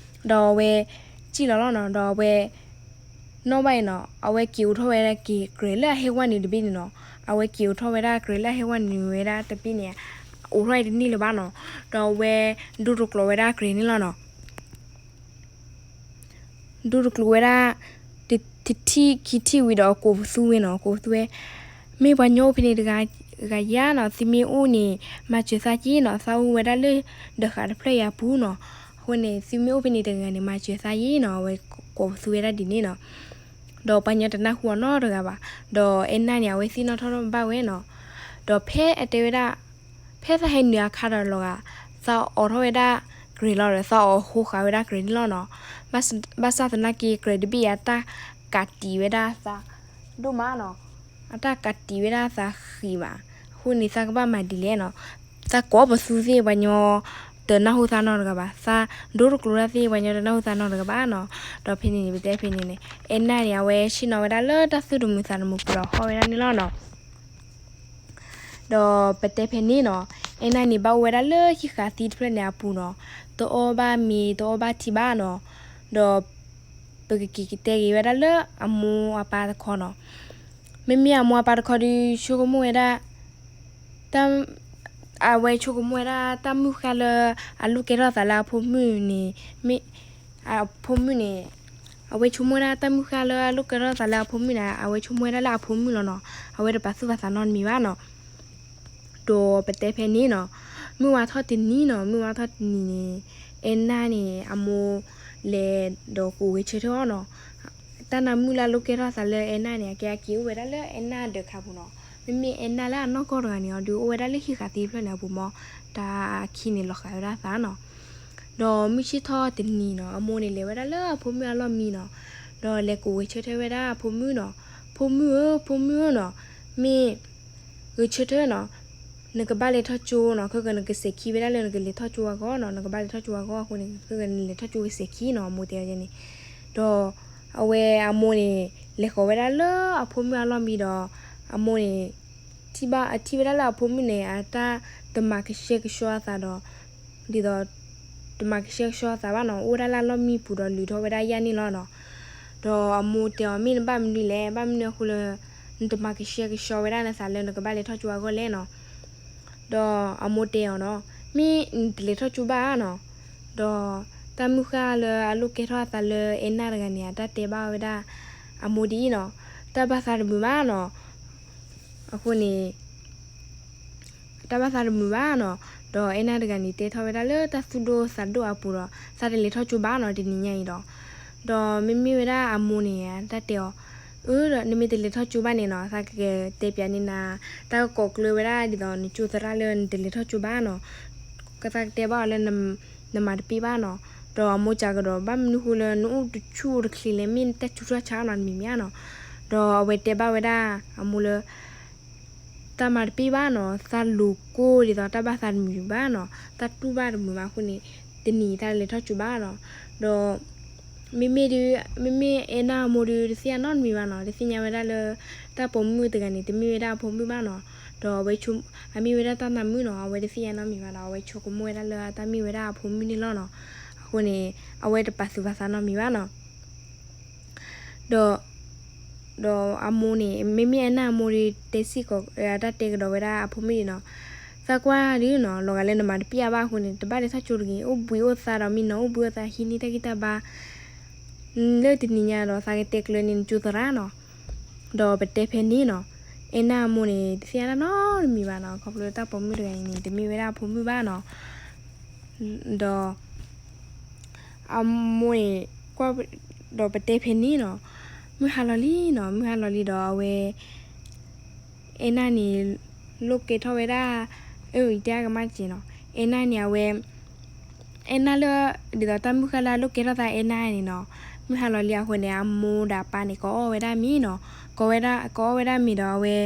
ဒီးအဝဲ စံၣ်လီၤလီၤနီၤ. ဒီးအဝဲ နီၣ်ဘၣ်အံၤနီၤ အဝဲက့ၤအိးထီၣ်ဝဲဒၣ်က့ၤကြဲးလၢအဟဲဝဲနုာ်တဘ့ၣ်န့ၣ်နီၤ. အဝဲက့ၤအိးထီၣ်ဝဲဒၣ်ကြဲးလၢအဟဲဝဲနုာ်ဝဲဒၣ်တဘ့ၣ်န့ၣ် အိးထီၣ်အံၤတန့ၢ်လၢၤဘၣ်နီၤ. ဒီးအဝဲ ဒိတကျိးဝဲဒၣ်ကြဲးန့ၣ်လီၤနီၤ. ဒိတကျိးဝဲဒၣ် တထံၣ်ခံထံၣ်ဝံၤဒီးအကိးပသူဝဲနီၤ. အကိးပသူဝဲ မ့ၢ်ပှၤညီအိၣ်ဖဲန့ၣ်တဂၤ ဂၤယါနီၤ. သုမ့ၢ်အိၣ်န့ၣ် မၤစၢၤသးက့ၤနီၤ. သးအိၣ်ဝဲဒၣ်လၢ ဒၢးဃာ်တဖျၢၣ်အံၤအပူၤနီၤ. အဃိန့ၣ် သုမ့ၢ်အိၣ်ဖဲန့ၣ်တဂၤန့ၣ် မၤစၢၤသးက့ၤနီၤ. အဝဲကိးပသူဝဲဒၣ်ဒ်န့ၣ်နီၤ. ဒီးပှၤညီတနၢ်ဟူအီၤနီတဂၤဘၣ်. ဒီးအဲၣ်နၢ်န့ၣ် အဝဲသ့ၣ်နီၣ်ထီၣ်ထီၣ်ဘၣ်ဝဲနီၤ. ဒီးဖဲအတဲဝဲဒၣ် ဖဲသးဟဲနုာ်အခါဒီးလီၤဂာ် သးအိးထီၣ်ဝဲဒၣ်ကြဲးလီၤဒီး သးအိးဃိဃာ်ဝဲဒၣ်ကြဲးန့ၣ်လီၤနီၤ. ဘၣ်ဆၣ်သနာ်က့ ကြဲးတဘ့ၣ်အံၤ အတၢ်ကးတံာ်ဝဲဒၣ်သးဒိၣ်မးနီၤ. အတၢ်ကးတံာ်ဝဲဒၣ်သးဃံးမး. အဃိန့ၣ် သးကဘၣ်မၤဒ်လဲၣ်နီၤ. သးကိးပသူသ့ၣ် ပှၤညီတနၢ်ဟူသးနီတဂၤဘၣ်. သးဒိတကျိးတၢ်သ့ၣ် ပှၤညီတနၢ်ဟူသးနီတဂၤဘၣ်နီၤ. ဒီးဖဲန့ၣ်န့ၣ် ပတဲဖဲန့ၣ်န့ၣ် အဲၣ်နၢ်န့ၣ် အဝဲဆ့ၣ်နီၤဝဲဒၣ်လၢတၢ်သူၣ်တမုာ်သးတမုာ်ပူၤဒီးဟီၣ်ဝဲဒၣ်န့ၣ်လီၤနီၤ. ဒီးပတဲဖဲန့ၣ်နီၤ အဲၣ်နၢ်န့ၣ် ဘၣ်အိၣ်ဝဲဒၣ်လၢဟံၣ်ဃာ်သံတဖျၢၣ်န့ၣ်အပူၤနီၤ. တအီၣ်ဘၣ်မ့ၤ တအီၣ်ဘၣ်ထံဘၣ်နီၤ. ဒီး ပကက့ၤကတဲက့ၤဝဲဒၣ်လၢအမိၢ်အပၢ်တခီနီၤ. မ့မ့ၢ်အမိၢ်အပၢ်တခီဒီး ဆိကမိၣ်ဝဲဒၣ် တၢ် အဝဲဆိကမိၣ်ဝဲဒၣ် တၢ်မုၢ်ဃၢ်လၢအလိၣ်ကဲထီၣ်သးလၢအဖိမုၣ်န့ၣ် မ့ၢ် အဖိမုၣ်န့ၣ် အဝဲဆိကမိၣ်ဝဲဒၣ်တၢ်မုၢ်ဃၢ်လၢအလိၣ်ကဲထီၣ်သးလၢအဖိမုၣ်န့ၣ် အဝဲဆိကမိၣ်ဝဲဒၣ်လၢအဖိမုၣ်လီၤနီၤ. အဝဲတပာ်သူၣ်ပာ်သးနီတမံၤဘၣ်နီၤ. ဒီးပတဲဖဲန့ၣ်နီၤ, မုၢ်ဝါထီၣ်တနံၤနီၤ, မုၢ်ဝါထီၣ်တနံၤန့ၣ် အဲၣ်နၢ်န့ၣ် အမိၢ်လဲၤဒီးကအိးဂဲၤဆၢထၢၣ်အီၤနီၤ. တၢ်နၢမုၣ်လၢအလိၣ်ကဲထီၣ်သးလၢအဲၣ်နၢ်န့ၣ် အကဲအက့ၤအိၣ်ဝဲဒၣ်လၢအဲၣ်နၢ်ဒၢးခါပူၤနီၤ. မ့မ့ၢ်အဲၣ်နၢ်လၢအနီၢ်ကီၢ်တဂၤန့ၣ် အီၤဒုးအိၣ်ဝဲဒၣ်လၢဟံၣ်ဃာ်သံတဖျၢၣ်န့ၣ်အပူၤမး, တၢ်အခံန့ၣ်လီၤဃာ်ဝဲဒၣ်သးနီၤ. ဒီးမုၢ်ဆ့ၣ်ထီၣ်တနံၤနီၤ, အမိၢ်န့ၣ်လဲၤဝဲဒၣ်လၢအဖိမုၣ်အလီၢ်မံနီၤ, ဒီးလဲၤကအိးဂဲၤဆၢထၢၣ်ဝဲဒၣ်အဖိမုၣ်နီၤ. ဖိမုၣ်ဧၢ, ဖိမုၣ်ဧၢနီၤ, မ့ၢ် ဂဲၤဆၢထၢၣ်နီၤ, နကဘၣ်လဲၤထီၣ်ကၠိနီၤ, ခဲကနကစဲးခံဝဲဒၣ်လၢနကလဲၤထီၣ်ကၠိအဂီၢ်နီၤ, နကဘၣ်လဲၤထီၣ်ကၠိအဂီၢ်အဃိန့ၣ် ခဲကနလဲၤထီၣ်ကၠိကစဲးခံနီၤ, အမိၢ်တဲအီၤန့ၣ်. ဒီးအဝဲအမိၢ်န့ၣ် လဲၤဃီၤဝဲဒၣ်လၢအဖိမုၣ်အလီၢ်မံဒီး အမိၢ်န့ၣ် ထံၣ်ဘၣ် အထံၣ်ဝဲဒၣ်လၢအဖိမုၣ်န့ၣ် အတၢ်တမၤကဆှဲကဆှီအသးဒီး ဒ်သိး တမၤကဆှဲကဆှီအသးဘၣ်နီၤ, အိၣ်ဝဲဒၣ်လၢအလီၢ်မံပူၤဒီးလုၢ်ထီၣ်ဝဲဒၣ်ယၣ်န့ၣ်လီၤနီၤ. ဒီးအမိၢ်တဲအီၤ မ့ၢ်နဘၣ်မနုၤလဲၣ်, ဘၣ်မနုၤအဃိလၢ နတမၤကဆှဲကဆှီဝဲဒၣ်နသးလၢနကဘၣ်လဲၤထီၣ်ကၠိအဂီၢ်လဲၣ်နီၤ. ဒီးအမိၢ်တဲအီၤနီၤ, မ့ၢ်နတလဲၤထီၣ်ကၠိဘၣ်နီၤ, ဒီး တၢ်မုၢ်ဃၢ်လၢအလိၣ်ကဲထီၣ်အသးလၢအဲၣ်နၢ်တဂၤန့ၣ် အတၢ်တဲဘၣ်ဝဲဒၣ်အမိၢ်ဒ်အံၤနီၤ, တၢ်ဘၣ်သးတမုာ်ဘၣ်နီၤ. အဃိန့ၣ် တၢ်ဘၣ်သးတမုာ်ဘၣ်နီၤ. ဒီးအဲၣ်နၢ်တဂၤန့ၣ် တဲထီၣ်ဝဲဒၣ်လၢတၢ်သူၣ်ဒိၣ်သးဒိၣ်အပူၤဒီး သးတလဲၤထီၣ်ကၠိဘၣ်နီၤ တနံၤညါအံၤဒီး, ဒီးမ့မ့ၢ်ဝဲဒၣ်အမိၢ်န့ၣ် တၢ်တဲအီၤ, အၢ ဒီးနမ့ၢ်တလဲၤထီၣ်ကၠိဘၣ်န့ၣ်နီၤ, သးကတဲပၠးန့ၢ်နၤ တၢ်ကကိးကျၢၤဝဲဒၣ်ဒ်သိးနကၠိသရၣ်လၢနတလဲၤထီၣ်ကၠိဘၣ်နီၤ. သးကတဲဘၣ်အီၤလၢ နမၤတပ့ၢ်ဘၣ်နီၤ. ဒီးအမိၢ်စံးကဒီး ဘၣ်မနုၤဃိလၢနအိၣ်တဆူၣ်အိၣ်တချ့လဲၣ်, မ့ၢ်တၢ်ဆူးထီၣ်ဆါနီၤ တမံၤမံၤဧါနီၤ. ဒီးအဝဲတဲဘၣ်ဝဲဒၣ်အမိၢ်လၢ သးမၤတပ့ၢ်ဘၣ်နီၤ, သးလူၤကိၢ်ဒ်သိးတၢ်ဘၣ်သးတမုာ်ဘၣ်နီၤ, သးတူၢ်ဘၣ်တမုာ်ဘၣ်အဃိန့ၣ် တနံၤသးလဲၤထီၣ်ကၠိဘၣ်နီၤ. ဒီး မ့မ့ၢ်ဒုး မ့မ့ၢ်အဲၣ်နၢ်အမိၢ်ဒုး တသ့ၣ်ညါနီတမံၤဘၣ်နီၤ, တသ့ၣ်ညါဝဲဒၣ်လၢ တၢ်ပိာ်မုၣ်တဂၤန့ၣ် တမ့ၢ်ဝဲဒၣ်အဖိမုၣ်ဘၣ်နီၤ. ဒီးအဝဲဆိ အမ့ၢ်ဝဲဒၣ်တၢ်နၢ်မုာ်နီၤ, အဝဲတသ့ၣ်ညါနီတမံၤဘၣ်ဒီး အဝဲဆိကမိၣ်ဝဲဒၣ်လၢတၢ်မ့ၢ်ဝဲဒၣ်အဖိမုၣ်န့ၣ်လီၤနီၤ. အဃိန့ၣ် အဝဲတပာ်သူၣ်ပာ်သးနီတမံၤဘၣ်နီၤ. ဒီး ဒီးအမိၢ်န့ၣ် မ့မ့ၢ်အဲၣ်နၢ်အမိၢ်ဒုး တဲစ့ၢ်ကီး တၢ်တဲကဒီးဝဲဒၣ်အဖိမုၣ်န့ၣ်နီၤ, သးကွၢ်ဒုးနီၤ လီၤဂာ်လၢနမၤတပ့ၢ်အါဘၣ်အဃိန့ၣ် တဘၣ်လဲၤထီၣ်ကၠိတဂ့ၤ, အိၣ်ဘှံးအိၣ်သါဒီးမံနီၤ, အိၣ်ဘှံးအိၣ်သါဟံးန့ၢ်တၢ်ဂံၢ်တၢ်ဘါ လၢတနံၤညါဒီး သးကတဲကျၢၤန့ၢ်နကၠိသရၣ်နီၤ. ဒီးပတဲဖဲန့ၣ်နီၤ, အဲၣ်နၢ်အမိၢ်န့ၣ် တသ့ၣ်ညါနီတမံၤဘၣ်နီၤ, ခီဖျိလၢတၢ်ပိာ်မုၣ်တဂၤအံၤန့ၣ် တမ့ၢ်ဝဲဒၣ်အဖိမုၣ်ဘၣ်နီၤ. ဒီး အမိၢ်န့ၣ် ကွၢ် ဒီးပတဲဖဲန့ၣ်နီၤ, မုၢ်ဟါလီၤလံနီၤ, မုၢ်ဟါလီၤလံဒီးအဝဲ အဲၣ်နၢ်န့ၣ် လိၣ်ကဲထီၣ်ဝဲဒၣ် အၢ အံၤတဲအါကမၣ်က့ၤနီၤ, အဲၣ်နၢ်န့ၣ် အဝဲ အဲၣ်နၢ်လၢ ဒ်သိးတၢ်မုၢ်ဃၢ်လၢအလိၣ်ကဲထီၣ်သးအဲၣ်နၢ်န့ၣ်နီၤ, မုၢ်ဟါလီၤလံအဃိန့ၣ် အမိၢ်ဒီးအပၢ်န့ၣ် ကအီၣ်ဝဲဒၣ်မ့ၤနီၤ, ကဝဲဒၣ် ကအီၣ်ဝဲဒၣ်မ့ၤဒီး အဝဲ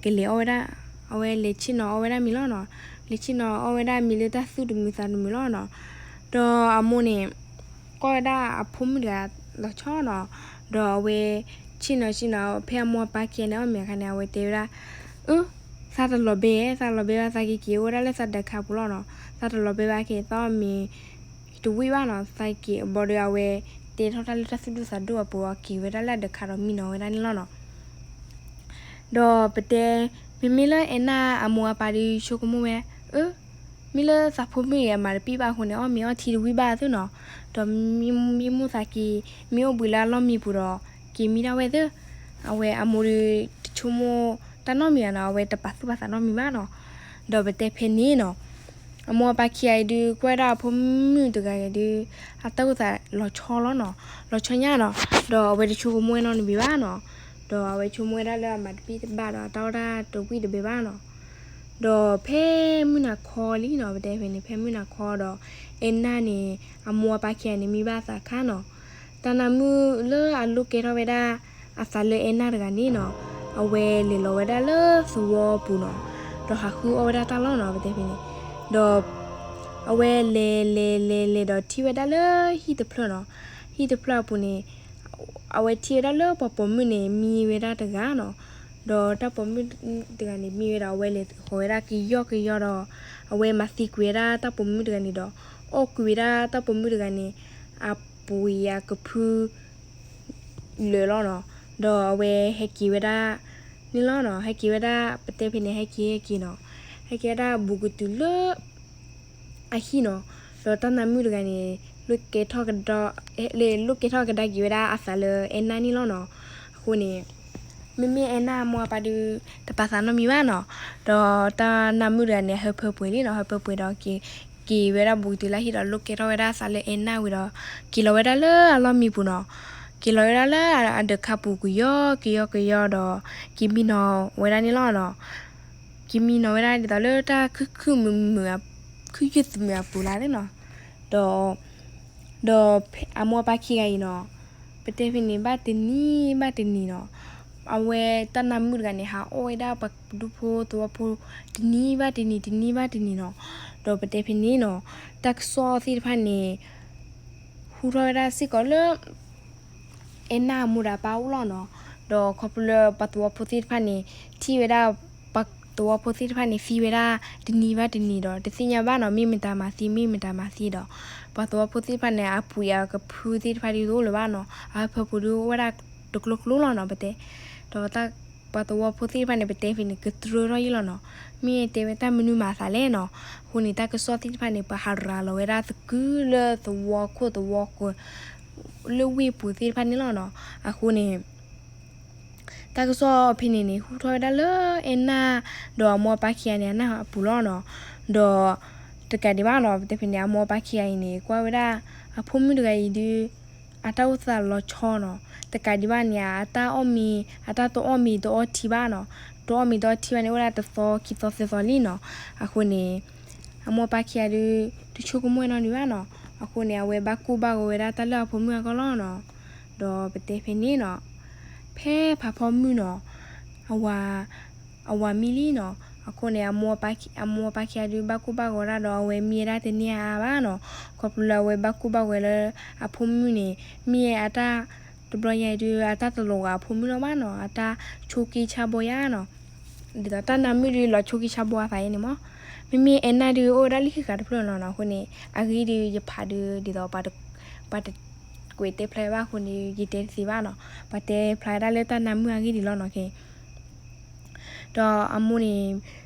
ကလဲၤအီၣ်ဝဲဒၣ် အဝဲလဲၤဆ့ၣ်နီၤအီၣ်ဝဲဒၣ်မ့ၤလီၤနီၤ, လဲၤဆ့ၣ်နီၤအီၣ်ဝဲဒၣ်မ့ၤလၢတၢ်သူၣ်တမုာ်သးတမုာ်လီၤနီၤ. ဒီးအမိၢ်န့ၣ် ကွၢ်ဝဲဒၣ်အဖိမုၣ်တဂၤလီၤဆီနီၤ, ဒီးအဝဲ ဆ့ၣ်နီၤဆ့ၣ်နီၤ ဖဲအမိၢ်အပၢ်ခံဂၤန့ၣ် အီၣ်မ့ၤအခါန့ၣ် အဝဲတဲဝဲဒၣ် အၢ သးတလီၤဘဲ သးလီၤဘဲဘၣ် သးက့ၤက့ၤအိၣ်ဝဲဒၣ်လၢသးဒၢးခါပူၤလီၤနီၤ, သးတလီၤဘဲဘၣ်က့ၤ သးအီၣ်မ့ၤ တဝံၣ်ဘၣ်နီၤ, သးက့ၤအဘီဒီးအဝဲ တဲထီၣ်တၢ်လၢတၢ်သူၣ်ဒိၣ်သးဒိၣ်အပူၤ အက့ၤဝဲဒၣ်လၢအဒၢးခါဒီးမံနီၤဝဲဒၣ်န့ၣ်လီၤနီၤ. ဒီးပတဲ မ့မ့ၢ်လၢအဲၣ်နၢ်အမိၢ်အပၢ်ဒီးဆိကမိၣ်ဝဲ အၢ မ့ၢ်လၢသးဖိမုၣ်အံၤအမၤတပ့ၢ်ဘၣ်အဃိန့ၣ် အီၣ်မ့ၤအီထံတဝံၣ်ဘၣ်သ့နီၤ, ဒီးမ့ၢ်မိၣ်သးက့ၤ မ့ၢ်အိၣ်ဘှံးလၢအလီၢ်မံပူၤဒီး က့ၤမံဒၣ်ဝဲသ့, အဝဲအမိၢ်ဒီးတဆိကမိၣ်တၢ်နီတမံၤဘၣ်နီၤ, အဝဲတပာ်သူၣ်ပာ်သးနီတမံၤဘၣ်နီၤ. ဒီးပတဲဖဲန့ၣ်နီၤ, အမိၢ်အပၢ်ခံဂၤအံၤဒုး ကွၢ်ဝဲဒၣ်အဖိမုၣ်တဂၤအံၤဒုး အတၢ်အိၣ်သးလီၤဆီလီၤနီၤ, လီၤဆီညါနီၤ, ဒီးအဝဲတဆိကမိၣ်ဝဲနီတမံၤဘၣ်နီၤ. ဒီးအဝဲဆိကမိၣ်ဝဲဒၣ်လၢအမၤတပ့ၢ်တဘၣ်ဒီး အတၢ်အီၣ်တၢ်တဝံၣ်တဘဲဘၣ်နီၤ. ဒီးဖဲမုၢ်နၤခီလံနီၤ, ပတဲဖဲန့ၣ် ဖဲမုၢ်နၤခီဒီး အဲၣ်နၢ်န့ၣ် အမိၢ်အပၢ်ခံဂၤန့ၣ် မံဘၣ်အသးအခါနီၤ, တၢ်နၢ်မုၣ်လၢအလိၣ်ကဲထီၣ်ဝဲဒၣ်အသးလၢအဲၣ်နၢ်တဂၤန့ၣ်နီၤ, အဝဲလဲၤလီၤဝဲဒၣ်လၢသဝီပူၤနီၤ, ဒီးဟးဃုအီၣ်ဝဲဒၣ်တၢ်လီၢ်နီၤ, ပတဲဖဲန့ၣ်, ဒီး အဝဲလဲၤလဲၤလဲၤလဲၤဒီးထံၣ်ဝဲဒၣ်လၢဟံၣ်တဖျၢၣ်နီၤ, ဟံၣ်တဖျၢၣ်အပူၤန့ၣ် အဝဲထံၣ်ဝဲဒၣ်လၢပှၤပိာ်မုၣ်န့ၣ် မံဝဲဒၣ်တဂၤနီၤ, ဒီးတၢ်ပိာ်မုၣ်တဂၤန့ၣ် မံဝဲဒီး အဝဲလဲၤဃီၤဝဲဒၣ်ကယီကယီဒီး အဝဲမၤသံကွံာ်ဝဲဒၣ်တၢ်ပိာ်မုၣ်တဂၤန့ၣ်ဒီး အီၣ်ကွံာ်ဝဲဒၣ်တၢ်ပိာ်မုၣ်တဂၤန့ၣ် အပှ့ၤအကဖု လၢာ်လီၤနီၤ, ဒီးအဝဲဟဲက့ၤဝဲဒၣ်န့ၣ်လီၤနီၤ, ဟဲက့ၤဝဲဒၣ် ပတဲဖဲန့ၣ် ဟဲက့ၤဟဲက့ၤနီၤ, ဟဲက့ၤဝဲဒၣ်ဘူးကတုၤလၢ အဟံၣ်နီၤ, ဒီးတၢ်နၢ်မုၣ်တဂၤန့ၣ် လိၣ်ကဲထီၣ်ကဒါ လိၣ်ကဲထီၣ်ကဒါက့ၤဝဲဒၣ်အသးလၢအဲၣ်နၢ်န့ၣ်လီၤနီၤ, အဃိန့ၣ် မ့မ့ၢ်အဲၣ်နၢ်အမိၢ်အပၢ်ဒုး တပာ်သးနီတမံၤဘၣ်နီၤ, ဒီးတၢ်နၢ်မုၣ်တဂၤန့ၣ် ဟၢဖၢပှဲၤလံနီၤ, ဟၢဖၢပှဲၤဒီးက့ၤ က့ၤဝဲဒၣ်ဘူးကတုၤလၢဟံၣ်ဒီး လိၣ်ကဲထီၣ်ဝဲဒၣ်အသးလၢအဲၣ်နၢ်ဝံၤဒီး က့ၤလီၤဝဲဒၣ်လၢအလီၢ်မံပူၤနီၤ, က့ၤလီၤဝဲဒၣ်လၢအဒၢးခါပူၤကယီကယီကယီဒီး က့ၤမံနီၤဝဲဒၣ်န့ၣ်လီၤနီၤ, က့ၤမံနီၤဝဲဒၣ်ဒ်သိးလၢတၢ်ခုၣ်ခုၣ်မုာ်မုာ် ခုၣ်ယုၢ်သမုာ်အပူၤလၢ်သ့နီၤ, ဒီး ဒီးအမိၢ်အပၢ်ခံဂၤအံၤနီၤ, ပတဲဖဲန့ၣ်ဘၣ်တနံၤဘၣ်တနံၤနီၤ, အဝဲတၢ်နၢ်မုၣ်တဂၤန့ၣ် ဟးအီၣ်ဝဲဒၣ်ပှၤဒူဖိသဝီဖိ တနံၤဘၣ်တနံၤ တနံၤဘၣ်တနံၤနီၤ, ဒီးပတဲဖဲန့ၣ်နီၤ, တၢ်ကစီၣ်သ့ၣ်တဖၣ်န့ၣ် ဟူထီၣ်ဝဲဒၣ်စ့ၢ်ကီးလၢ အဲၣ်နၢ်အမိၢ်ဒီးအပၢ်အိၣ်လီၤနီၤ, ဒီးခီဖျိလၢပှၤသဝီဖိသ့ၣ်တဖၣ်န့ၣ် ထံၣ်ဝဲဒၣ် ပှၤသဝီဖိသ့ၣ်တဖၣ်န့ၣ် သံဝဲဒၣ်တနံၤဘၣ်တနံၤဒီး တသ့ၣ်ညါဘၣ်နီၤ, မ့ၢ်မတၤမၤသံ မ့ၢ်မတၤမၤသံဒီး ပှၤသဝီဖိသ့ၣ်တဖၣ်န့ၣ် အပှ့ၤအကဖုသ့ၣ်တဖၣ်ဒုးတအိၣ်လၢၤဘၣ်နီၤ, အဟၢဖၢပူၤဒုးအိၣ်ဝဲဒၣ်တကျိကျိလီၤနီၤ, ပတဲ ဒီးတၢ် ပှၤသဝီဖိသ့ၣ်တဖၣ်န့ၣ် ပတဲဖဲန့ၣ် ကတြၢထီၣ်ယံာ်လီၤနီၤ. မ့ၢ်တဲဝဲတၢ်မနုၤမၤသးလဲၣ်နီၤ. အဃိန့ၣ် တၢ်ကစီၣ်သ့ၣ်တဖၣ်န့ၣ် ပှၤဟးရၤလီၤဝဲဒၣ်သကုၤလၢသဝီခိၣ်သဝီဃၢၤ လၢဝ့ၢ်ပူၤသ့ၣ်တဖၣ်န့ၣ်လီၤနီၤ. အဃိန့ၣ် တၢ်ကစီၣ်ဖဲန့ၣ်န့ၣ် ဟူထီၣ်ဝဲဒၣ်လၢအဲၣ်နၢ် ဒီးအမိၢ်အပၢ်ခံဂၤန့ၣ် အနၢ်အပူၤလီၤနီၤ. ဒီးတကးဒံးဘၣ်နီၤ ပတဲဖဲန့ၣ် အမိၢ်အပၢ်ခံဂၤအံၤန့ၣ် ကွၢ်ဝဲဒၣ်အဖိမုၣ်တဂၤအံၤဒုး အတၢ်အိၣ်သးလီၤဆီနီၤ. တကးဒံးဘၣ်န့ၣ် အတၢ်အီၣ်မ့ၤ အတၢ်တအီၣ်မ့ၤတအီထံဘၣ်နီၤ. တအီၣ်မ့ၤတအီထံဘၣ်န့ၣ် အိၣ်ဝဲဒၣ်တသီခံသီသၢသီလံနီၤ. အဃိန့ၣ် အမိၢ်အပၢ်ခံဂၤဒုး တဆိကမိၣ်နီတမံၤဘၣ်နီၤ. အဃိန့ၣ် အဝဲဘၣ်ကိၢ်ဘၣ်ဂီၤဝဲဒၣ်တၢ်လၢအဖိမုၣ်အဂီၢ်လီၤနီၤ. ဒီးပတဲဖဲန့ၣ်နီၤ ဖဲဖးဖီမုၢ်နီၤ အဝၤ အဝၤမံလံနီၤ. အဃိန့ၣ် အမိၢ်အပၢ် အမိၢ်အပၢ်ခံဂၤဒုးဘၣ်ကိၢ်ဘၣ်ဂီၤဒၣ်ဒီး အဝဲမံဝဲဒၣ်တန့ၢ်အါအါဘၣ်နီၤ. ခီဖျိလၢအဝဲဘၣ်ကိၢ်ဘၣ်ဂီၤလၢအဖိမုၣ်န့ၣ် မ့ၢ်အတၢ် တဘျီညါအံၤဒုး အတၢ်တလီၤဂာ်အဖိမုၣ်လီၤဘၣ်နီၤ. အတၢ်ဆိးက့ဆါဘီယါနီၤ. ဒ်သိးတၢ်နါမုၣ်ဒုးလီၤဆိးက့ဆါဘီအသးအံၤန့ၣ်မး. မ့မ့ၢ်အဲၣ်နၢ်ဒုးအိၣ်ဝဲဒၣ်လၢဟံၣ်ဃာ်တဖျၢၣ်လီၤနီၤ. အဃိန့ၣ် အဂ့ၢ်ဒုးယဖးဒုး ဒ်သိး ပှၤတကွဲးတဲဖျါဘၣ်အဃိန့ၣ် ယတဲတသ့ဘၣ်နီၤ. ပှၤတဲဖျါဝဲဒၣ်လၢတၢ်နါမုၣ်အဂ့ၢ်ဒ်လီၤနီၤ. ဒီးအမိၢ်န့ၣ်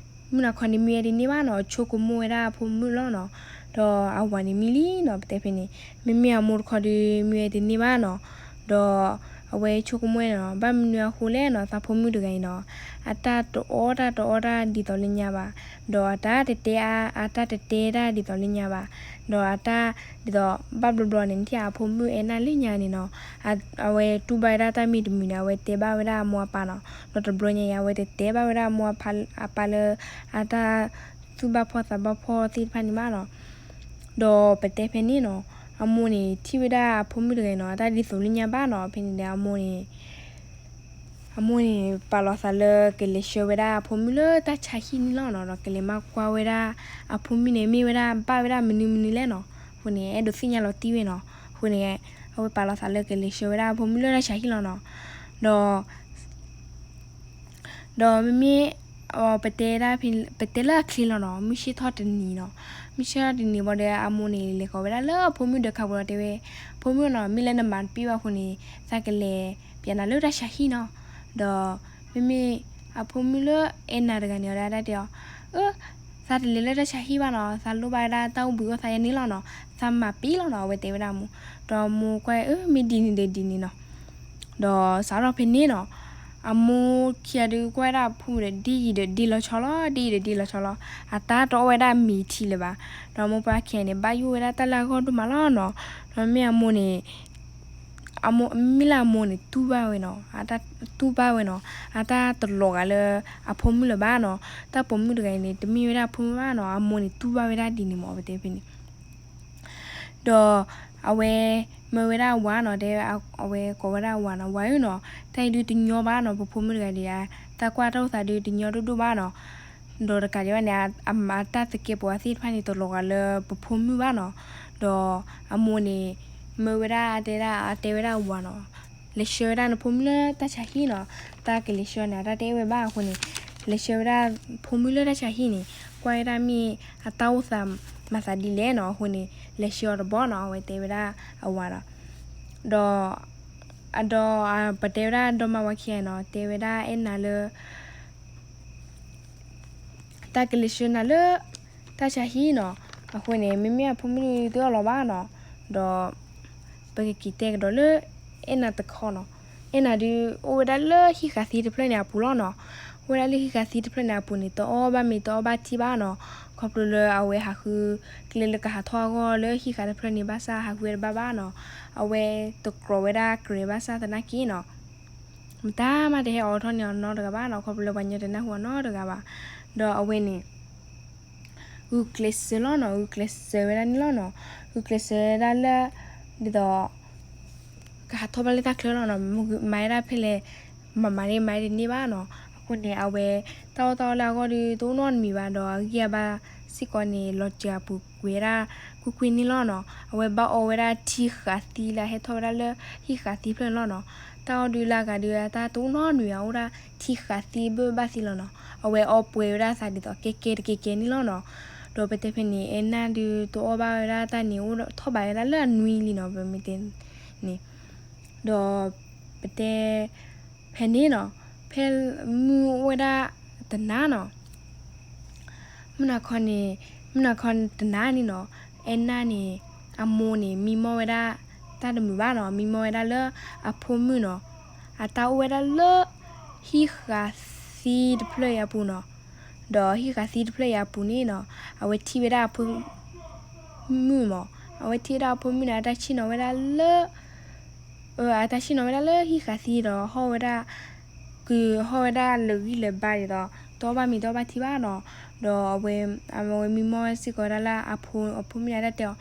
မုၢ်နၤခီန့ၣ်မံဝဲတန့ၢ်ဘၣ်နီၤ. ဆိကမိၣ်ဝဲဒၣ်အဖိမုၣ်လီၤနီၤ. ဒီးအဝၤန့ၣ်မံလံနီၤ ပတဲဖဲန့ၣ်. မ့မ့ၢ်အမိၢ်တခီဒုးမံဝဲတန့ၢ်ဘၣ်နီၤ. ဒီးအဝဲဆိကမိၣ်ဝဲနီၤ ဘၣ်မနုၤအဃိလဲၣ်နီၤ သးဖိမုၣ်တဂၤအံၤနီၤ အတၢ်တအီၣ်တၢ်တအီတၢ်ဒ်သိးလၢညါဘၣ်. ဒီးအတၢ်တတဲအါ အတၢ်တတဲတၢ်ဒ်သိးလၢညါဘၣ်. ဒီးအတၢ်ဒ်သိး ဘၣ်ဘျီဘျီန့ၣ် နထံၣ်အဖိမုၣ်အဲၣ်နၢ်လၢညါန့ၣ်နီၤ အဝဲတူၢ်ဘၣ်ဝဲဒၣ်တၢ်မံၤတမံၤန့ၣ် အဝဲတဲဘၣ်ဝဲဒၣ်အမိၢ်အပၢ်နီၤ. ဒီးတဘျီညါအံၤ အဝဲတတဲဘၣ်ဝဲဒၣ်အမိၢ်အပၢ်လၢ အတၢ်သူၣ်ဘၣ်ဖှီၣ်သးဘၣ်ဖှီၣ်သ့ၣ်တဖၣ်န့ၣ်ဘၣ်နီၤ. ဒီးပတဲဖဲန့ၣ်နီၤ အမိၢ်န့ၣ် ထံၣ်ဝဲဒၣ်အဖိမုၣ်တဂၤအံၤနီၤ အတၢ်ဒ်သိးလၢညါဘၣ်နီၤ. ဖဲန့ၣ်ဒီးအမိၢ်န့ၣ် အမိၢ်န့ၣ် ပာ်လီၤသးလၢကလဲၤဆှၢဝဲဒၣ်အဖိမုၣ်လၢတၢ်ဆါဟံၣ်န့ၣ်လီၤနီၤ. ဒီးကလဲၤမၤကွၢ်ဝဲဒၣ်အဖိမုၣ်န့ၣ် မ့ၢ်ဝဲဒၣ်ဘၣ်ဝဲဒၣ်မနုၤမနုၤလဲၣ်နီၤ. အဃိန့ၣ် အဲၣ်ဒိးသ့ၣ်ညါလီၤတံၢ်ဝဲနီၤ. အဃိန့ၣ် အဝဲပာ်လီၤသးလၢကလဲၤဆှၢဝဲဒၣ်အဖိမုၣ်လၢတၢ်ဆါဟံၣ်လီၤနီၤ. ဒီး ဒီးမ့မ့ၢ် ပတဲဒၣ် ပတဲလၢအချ့လီၤနီၤ မုၢ်ဆ့ၣ်ထီၣ်တနံၤနီၤ. မုၢ်ဆ့ၣ်ထီၣ်တနံၤဘၣ်ဒီး အမိၢ်န့ၣ် လဲၤဃီၤဝဲဒၣ်လၢအဖိမုၣ်ဒီးခးပူၤလီၤ တဲဝဲ, ဖိမုၣ်နီၤ မ့ၢ်လၢနမၤတပ့ၢ်ဘၣ်အဃိန့ၣ် သးကလဲၤပျးနၤလၢတၢ်ဆါဟံၣ်နီၤ. ဒီး မ့မ့ၢ်အဖိမုၣ်လၢအဲၣ်နၤတဂၤန့ၣ် အဝဲဒၣ်တဲအီၤ, အၢ သးတလဲၤလၢတၢ်ဆါဟံၣ်ဘၣ်နီၤ, သးလိၣ်ဘၣ်ဝဲဒၣ်တၢ်အိၣ်ဘှံးအိၣ်သါယဲန့ၣ်လီၤနီၤ, သးမၤပ့ၢ်လီၤနီၤ အဝဲတဲဝဲဒၣ်အမိၢ်. ဒီးအမိၢ်ကွၢ် အၢ မ့ၢ်ဒ်န့ၣ်ဒီးဒ်န့ၣ်နီၤ. ဒီးစးထီၣ်ဖဲန့ၣ်နီၤ, အမိၢ်ခံဂၤဒုးကွၢ်ဝဲဒၣ်အဖိမုၣ်ဒီး ဒ်ယံာ်ဒီးဒ်လီၤဆီလီၤ, ဒ်ယံာ်ဒီးဒ်လီၤဆီလီၤ. အတၢ်တအီၣ်ဝဲဒၣ်မ့ၤထံလၢၤဘၣ်. ဒီးအမိၢ်ပၢ်ခံဂၤန့ၣ် ဘၣ်ယိၣ်ဝဲဒၣ်တၢ်လၢအဂီၢ်ဒိၣ်မးလီၤနီၤ. ဒီးမ့ၢ်အမိၢ်န့ၣ် အမိၢ် မ့ၢ်လၢအမိၢ်န့ၣ် တူၢ်ဘၣ်ဝဲနီၤ, တူၢ်ဘၣ်ဝဲနီၤ, အတၢ်တလီၤဂာ်လၢအဖိမုၣ်လၢၤဘၣ်နီၤ. တၢ်ပိာ်မုၣ်တဂၤအံၤန့ၣ် တမ့ၢ်ဝဲဒၣ်အဖိမုၣ်ဘၣ်နီၤ, အမိၢ်န့ၣ်တူၢ်ဘၣ်ဝဲဒၣ်ဒ်န့ၣ်မး ပတဲဖဲန့ၣ်. ဒီးအဝဲ မၢဝဲဒၣ်အဝၤနီၤ, တဲ အဝဲကိးဝဲဒၣ်အဝၤနီၤ, ဝၤဧၢနီၤ, တၢ်အံၤဒုးတညီဘၣ်နီၤ, ပဖိမုၣ်တဂၤဒုး တၢ်ကွၢ်တၢ်အိၣ်သးဒုးတညီဒိၣ်ဒိၣ်ဘၣ်နီၤ. ဒီးတကးဒံးဘၣ်န့ၣ် အတၢ်သကဲးပဝးသ့ၣ်တဖၣ်န့ၣ် တလီၤဂာ်လၢပဖိမုၣ်ဘၣ်နီၤ. ဒီးအမိၢ်န့ၣ် မၢဝဲဒၣ်တဲဒၣ် အတဲဝဲဒၣ်အဝၤနီၤ, လဲၤဆှၢဝဲဒၣ်နဖိမုၣ်လၢတၢ်ဆါဟံၣ်နီၤ, တၢ်ကလဲၤဆှၢန့ၣ် အတၢ်တအဲၣ်ဝဲဘၣ်အဃိန့ၣ်, လဲၤဆှၢဝဲဒၣ်ဖိမုၣ်လၢတၢ်ဆါဟံၣ်န့ၣ်, ကွၢ်ဝဲဒၣ်မ့ၢ်အတၢ်အိၣ်သးမၤသးဒ်လဲၣ်နီၤ, အဃိန့ၣ် လဲၤဆှၢအီၤတဘျီနီၤ, အဝဲတဲဝဲဒၣ်အဝၤဒီး ဒီး အဒီး ပတဲဝဲဒၣ်ဒီမါဝၤခံဂၤနီၤ, တဲဝဲဒၣ်အဲၣ်နၤလၢ တၢ်ကလဲၤဆှၢနၤလၢ တၢ်ဆါဟံၣ်နီၤ, အဃိန့ၣ် မ့မ့ၢ်အဖိမုၣ်တအီၣ်လီၤဘၣ်နီၤ, ဒီး ပကက့ၤတဲကဒီးလၢ အဲၣ်နၤတခီနီၤ, အဲၣ်နၤဒုး အိၣ်ဝဲဒၣ်လၢဟံၣ်ဃာ်သံတဖျၢၣ်န့ၣ်အပူၤလီၤနီၤ, အိၣ်ဝဲဒၣ်လၢဟံၣ်ဃာ်သံတဖျၢၣ်န့ၣ်အပူၤန့ၣ် တအီၣ်ဘၣ်မ့ၤတအီၣ်ဘၣ်ထံဘၣ်နီၤ, ခီဖျိလၢအဝဲဟးဃု ကျဲလၢကဟးထီၣ်အဂီၢ်လၢဟံၣ်ဃာ်တဖျၢၣ်န့ၣ် ဘၣ်ဆၣ်ဟးဃုဝဲတဘၣ်ဘၣ်နီၤ, အဝဲတကြီၤဝဲဒၣ်ကြဲးဘၣ်ဆၣ်သနာ်က့နီၤ မတၤမးတဟဲအိးထီၣ်န့ၢ်အီၤနီတဂၤဘၣ်နီၤ, ခီဖျိလၢပှၤညီတနၢ်ဟူအီၤနီတဂၤဘၣ်, ဒီးအဝဲန့ၣ် ဂုာ်ကျဲးစၢးလီၤနီၤ, ဂုာ်ကျဲးစၢးဝဲဒၣ်န့ၣ်လီၤနီၤ, ဂုာ်ကျဲးစၢးဝဲဒၣ်လၢ ဒ်သိး ကဟးထီၣ်ဘၣ်လၢတၢ်ချၢလီၤနီၤ, မၤဝဲဒၣ်ဖဲလဲၣ် မၤမၤန့ၢ်မၤတန့ၢ်ဘၣ်နီၤ, အဃိန့ၣ် အဝဲ တၢ်အီၣ်တၢ်အီလၢအဂီၢ်ဒုး တအိၣ်နီတမံၤဘၣ်ဒီး အဂံၢ်အဘါစ့ၢ်ကီးန့ၣ် လီၤစှၤအပူၤကွံာ်ဝဲဒၣ် ကွ့ၢ်ကွ့ၢ်န့ၣ်လီၤနီၤ, အဝဲဘၣ်အီဝဲဒၣ်ထံဃာ်သံလၢဟဲထီၣ်ဝဲဒၣ်လၢဟံၣ်ဃာ်သံတဖျၢၣ်န့ၣ်လီၤနီၤ, တၢ်အီၣ်ဒုးလၢအဂၤဒုး အတၢ်တအိၣ်နီတမံၤဘၣ် အိၣ်ဒၣ်ထံဃာ်သံဘၣ်ဘၣ်သ့လီၤနီၤ, အဝဲအီပှဲၤဝဲဒၣ်သးဒ်သိးကဲကဲတကဲကဲန့ၣ်လီၤနီၤ, ဒီးပတဲဖဲန့ၣ် အဲၣ်နၤဒုးတအီၣ်ဘၣ်ဝဲဒၣ်တၢ်န့ၣ် အိၣ်ထီၣ်ဘးဝဲဒၣ်လၢအနွံလံနီၤ, ပမ့ၢ်တဲန့ၣ် ဒီးပတဲဖဲန့ၣ်နီၤ, ပ ဖဲမုၢ်အိၣ်ဝဲဒၣ်တနၤနီၤ, မုၢ်နၤခီန့ၣ်, မုၢ်နၤခီတနၤန့ၣ်နီၤ, အဲၣ်နၢ်န့ၣ် အမိၢ်န့ၣ် မံမီၢ်ဝဲဒၣ် တၢ်တမုာ်ဘၣ်နီၤ, မံမီၢ်ဝဲဒၣ်လၢအဖိမုၣ်နီၤ, အတၢ်အိၣ်ဝဲဒၣ်လၢ ဟံၣ်ဃာ်သံတဖျၢၣ်အံၤအပူၤနီၤ, ဒီးဟံၣ်ဃာ်သံတဖျၢၣ်အံၤအပူၤန့ၣ်နီၤ, အဝဲထံၣ်ဝဲဒၣ်အဖိမုၣ်မၢ်, အဝဲထံၣ်ဝဲဒၣ်အဖိမုၣ်န့ၣ် အတၢ်ဆ့ၣ်နီၤဝဲဒၣ်လၢ အတၢ်ဆ့ၣ်နီၤဝဲဒၣ်လၢဟံၣ်ဃာ်သံဒီး ဟီၣ်ဝဲဒၣ်, ကဟီၣ်ဝဲဒၣ်လၢာ်ဂံၢ်လၢာ်ဘါဒ်သိး တအီၣ်ဘၣ်မ့ၤတအီၣ်ဘၣ်ထံဘၣ်နီၤ, ဒီးအဝဲ, အဝဲမံမီၢ်စ့ၢ်ကီးဝဲဒၣ်လၢအဖိ, အဖိမုၣ်န့ၣ် အတၢ်တဲအီၤ,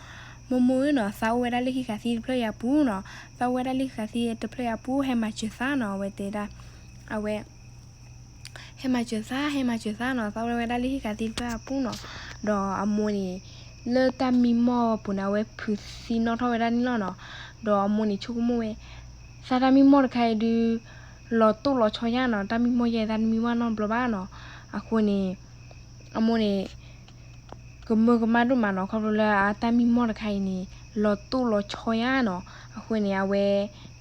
မိၢ်မိၢ်ဧၢနီၤ, သးအိၣ်ဝဲဒၣ်လၢဟံၣ်ဃာ်သံတဖျၢၣ်အံၤအပူၤနီၤ, သးအိၣ်ဝဲဒၣ်လၢဟံၣ်ဃာ်သံတဖျၢၣ်အံၤအပူၤ ဟဲမၤစၢၤသးနီၤ, အဝဲတဲဒၣ်, အဝဲ ဟဲမၤစၢၤသး, ဟဲမၤစၢၤသးနီၤ, သးအိၣ်ဝဲဒၣ်လၢဟံၣ်ဃာ်သံတဖျၢၣ်အပူၤနီၤ, ဒီးအမိၢ်န့ၣ်, လၢတၢ်မံမီၢ်အပူၤန့ၣ် အဝဲဖုးသံနီၣ်ထီၣ်ဝဲဒၣ်န့ၣ်လီၤနီၤ, ဒီးအမိၢ်န့ၣ်ဆိကမိၣ်ဝဲ, သးတၢ်မံမီၢ်တခါအံၤဒုး, လီၤတိၢ်လီၤဆီယါနီၤ, တၢ်မံမီၢ်ယဲသးတမံမီၢ်နီတဘျီဘၣ်နီၤ, အဃိန့ၣ်, အမိၢ်န့ၣ် ကမၢကမၣ်ဒိၣ်မးနီၤ, ခီဖျိလၢအတၢ်မံမီၢ်တခါအံၤန့ၣ်, လီၤတိၢ်လီၤဆီယါနီၤ, အဃိန့ၣ် အဝဲ,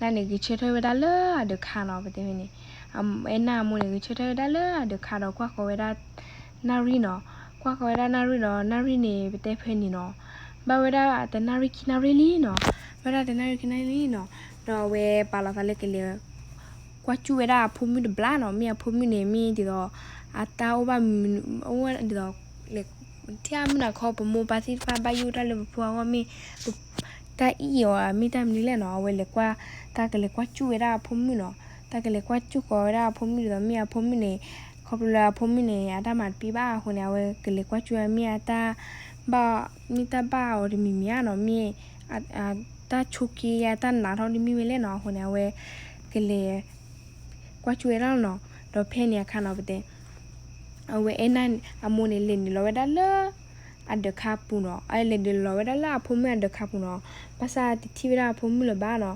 နၢ်န့ၣ်ဂဲၤဆၢထၢၣ်ဝဲဒၣ်လၢအဒၢးခါနီၤ, ပတဲဖဲန့ၣ်, အဲၣ်နၢ်အမိၢ်န့ၣ် ဂဲၤဆၢထၢၣ်ဝဲဒၣ်လၢအဒၢးခါဒီးကွၢ်ဃီၤဝဲဒၣ်, နၣ်ရံၣ်နီၤ, ကွၢ်ဃီၤဝဲဒၣ်နၣ်ရံၣ်ဒီးနၣ်ရံၣ်န့ၣ် ပတဲဖဲန့ၣ်နီၤ, ဘၣ်ဝဲဒၣ်တနၣ်ရံၣ်ခံနၣ်ရံၣ်လံနီၤ, ဘၣ်ဝဲဒၣ်တနၣ်ရံၣ်ခံနၣ်ရံၣ်လံနီၤ, ဒီးအဝဲပာ်လီၤသးလၢကလဲၤ ကွၢ်စူၣ်ဝဲဒၣ်အဖိမုၣ်တဘျီနီၤ, မ့ၢ်အဖိမုၣ်န့ၣ် မ့ၢ်ဒ်သိး, အတၢ်အိၣ်ဘၣ်မုာ်, အိၣ်ဒ်သိး, ထံၣ်မုၢ်နၤခီပမိၢ်ပၢ်သ့ၣ်တဖၣ်ဘၣ်ယိၣ်တၢ်လၢပဖိအဂီၢ်မ့ၢ်, တၢ်အံၣ်အီၤမ့ၢ်တၢ်မနုၤလဲၣ်နီၤ, အဝဲလဲၤကွၢ်, တၢ်ကလဲၤကွၢ်စူၣ်ဝဲဒၣ်အဖိမုၣ်နီၤ, တၢ်ကလဲၤကွၢ်စူၣ်ဃီၤဝဲဒၣ်အဖိမုၣ်ဒ်သိး မ့ၢ်အဖိမုၣ်န့ၣ်, ခီဖျိလၢအဖိမုၣ်န့ၣ် အတၢ်မၤတပ့ၢ်ဘၣ်အဃိန့ၣ် အဝဲကလဲၤကွၢ်စူၣ်ဝဲမ့ၢ်အတၢ် ဘၣ်, မ့ၢ်တၢ်ဘၣ်အီၤတမံၤမံၤဧါနီၤ, မ့ၢ်, တၢ်ဆိးက့ယါတၢ်နးထီၣ်တမံၤမံၤဝဲလဲၣ်နီၤ, အဃိန့ၣ် အဝဲ, ကလဲၤ, ကွၢ်စူၣ်ဝဲဒၣ်လီၤနီၤ, ဒီးဖဲန့ၣ်အခါနီၤပတဲ, အဝဲအဲၣ်နၢ်အမိၢ်န့ၣ် လဲၤနုာ်လီၤဝဲဒၣ်လၢ, အဒၢးခါပူၤနီၤ, အလဲၤနုာ်လီၤဝဲဒၣ်လၢအဖိမုၣ်အဒၢးခါပူၤနီၤ, ဘၣ်ဆၣ်တထံၣ်ဝဲဒၣ်အဖိမုၣ်လၢၤဘၣ်နီၤ,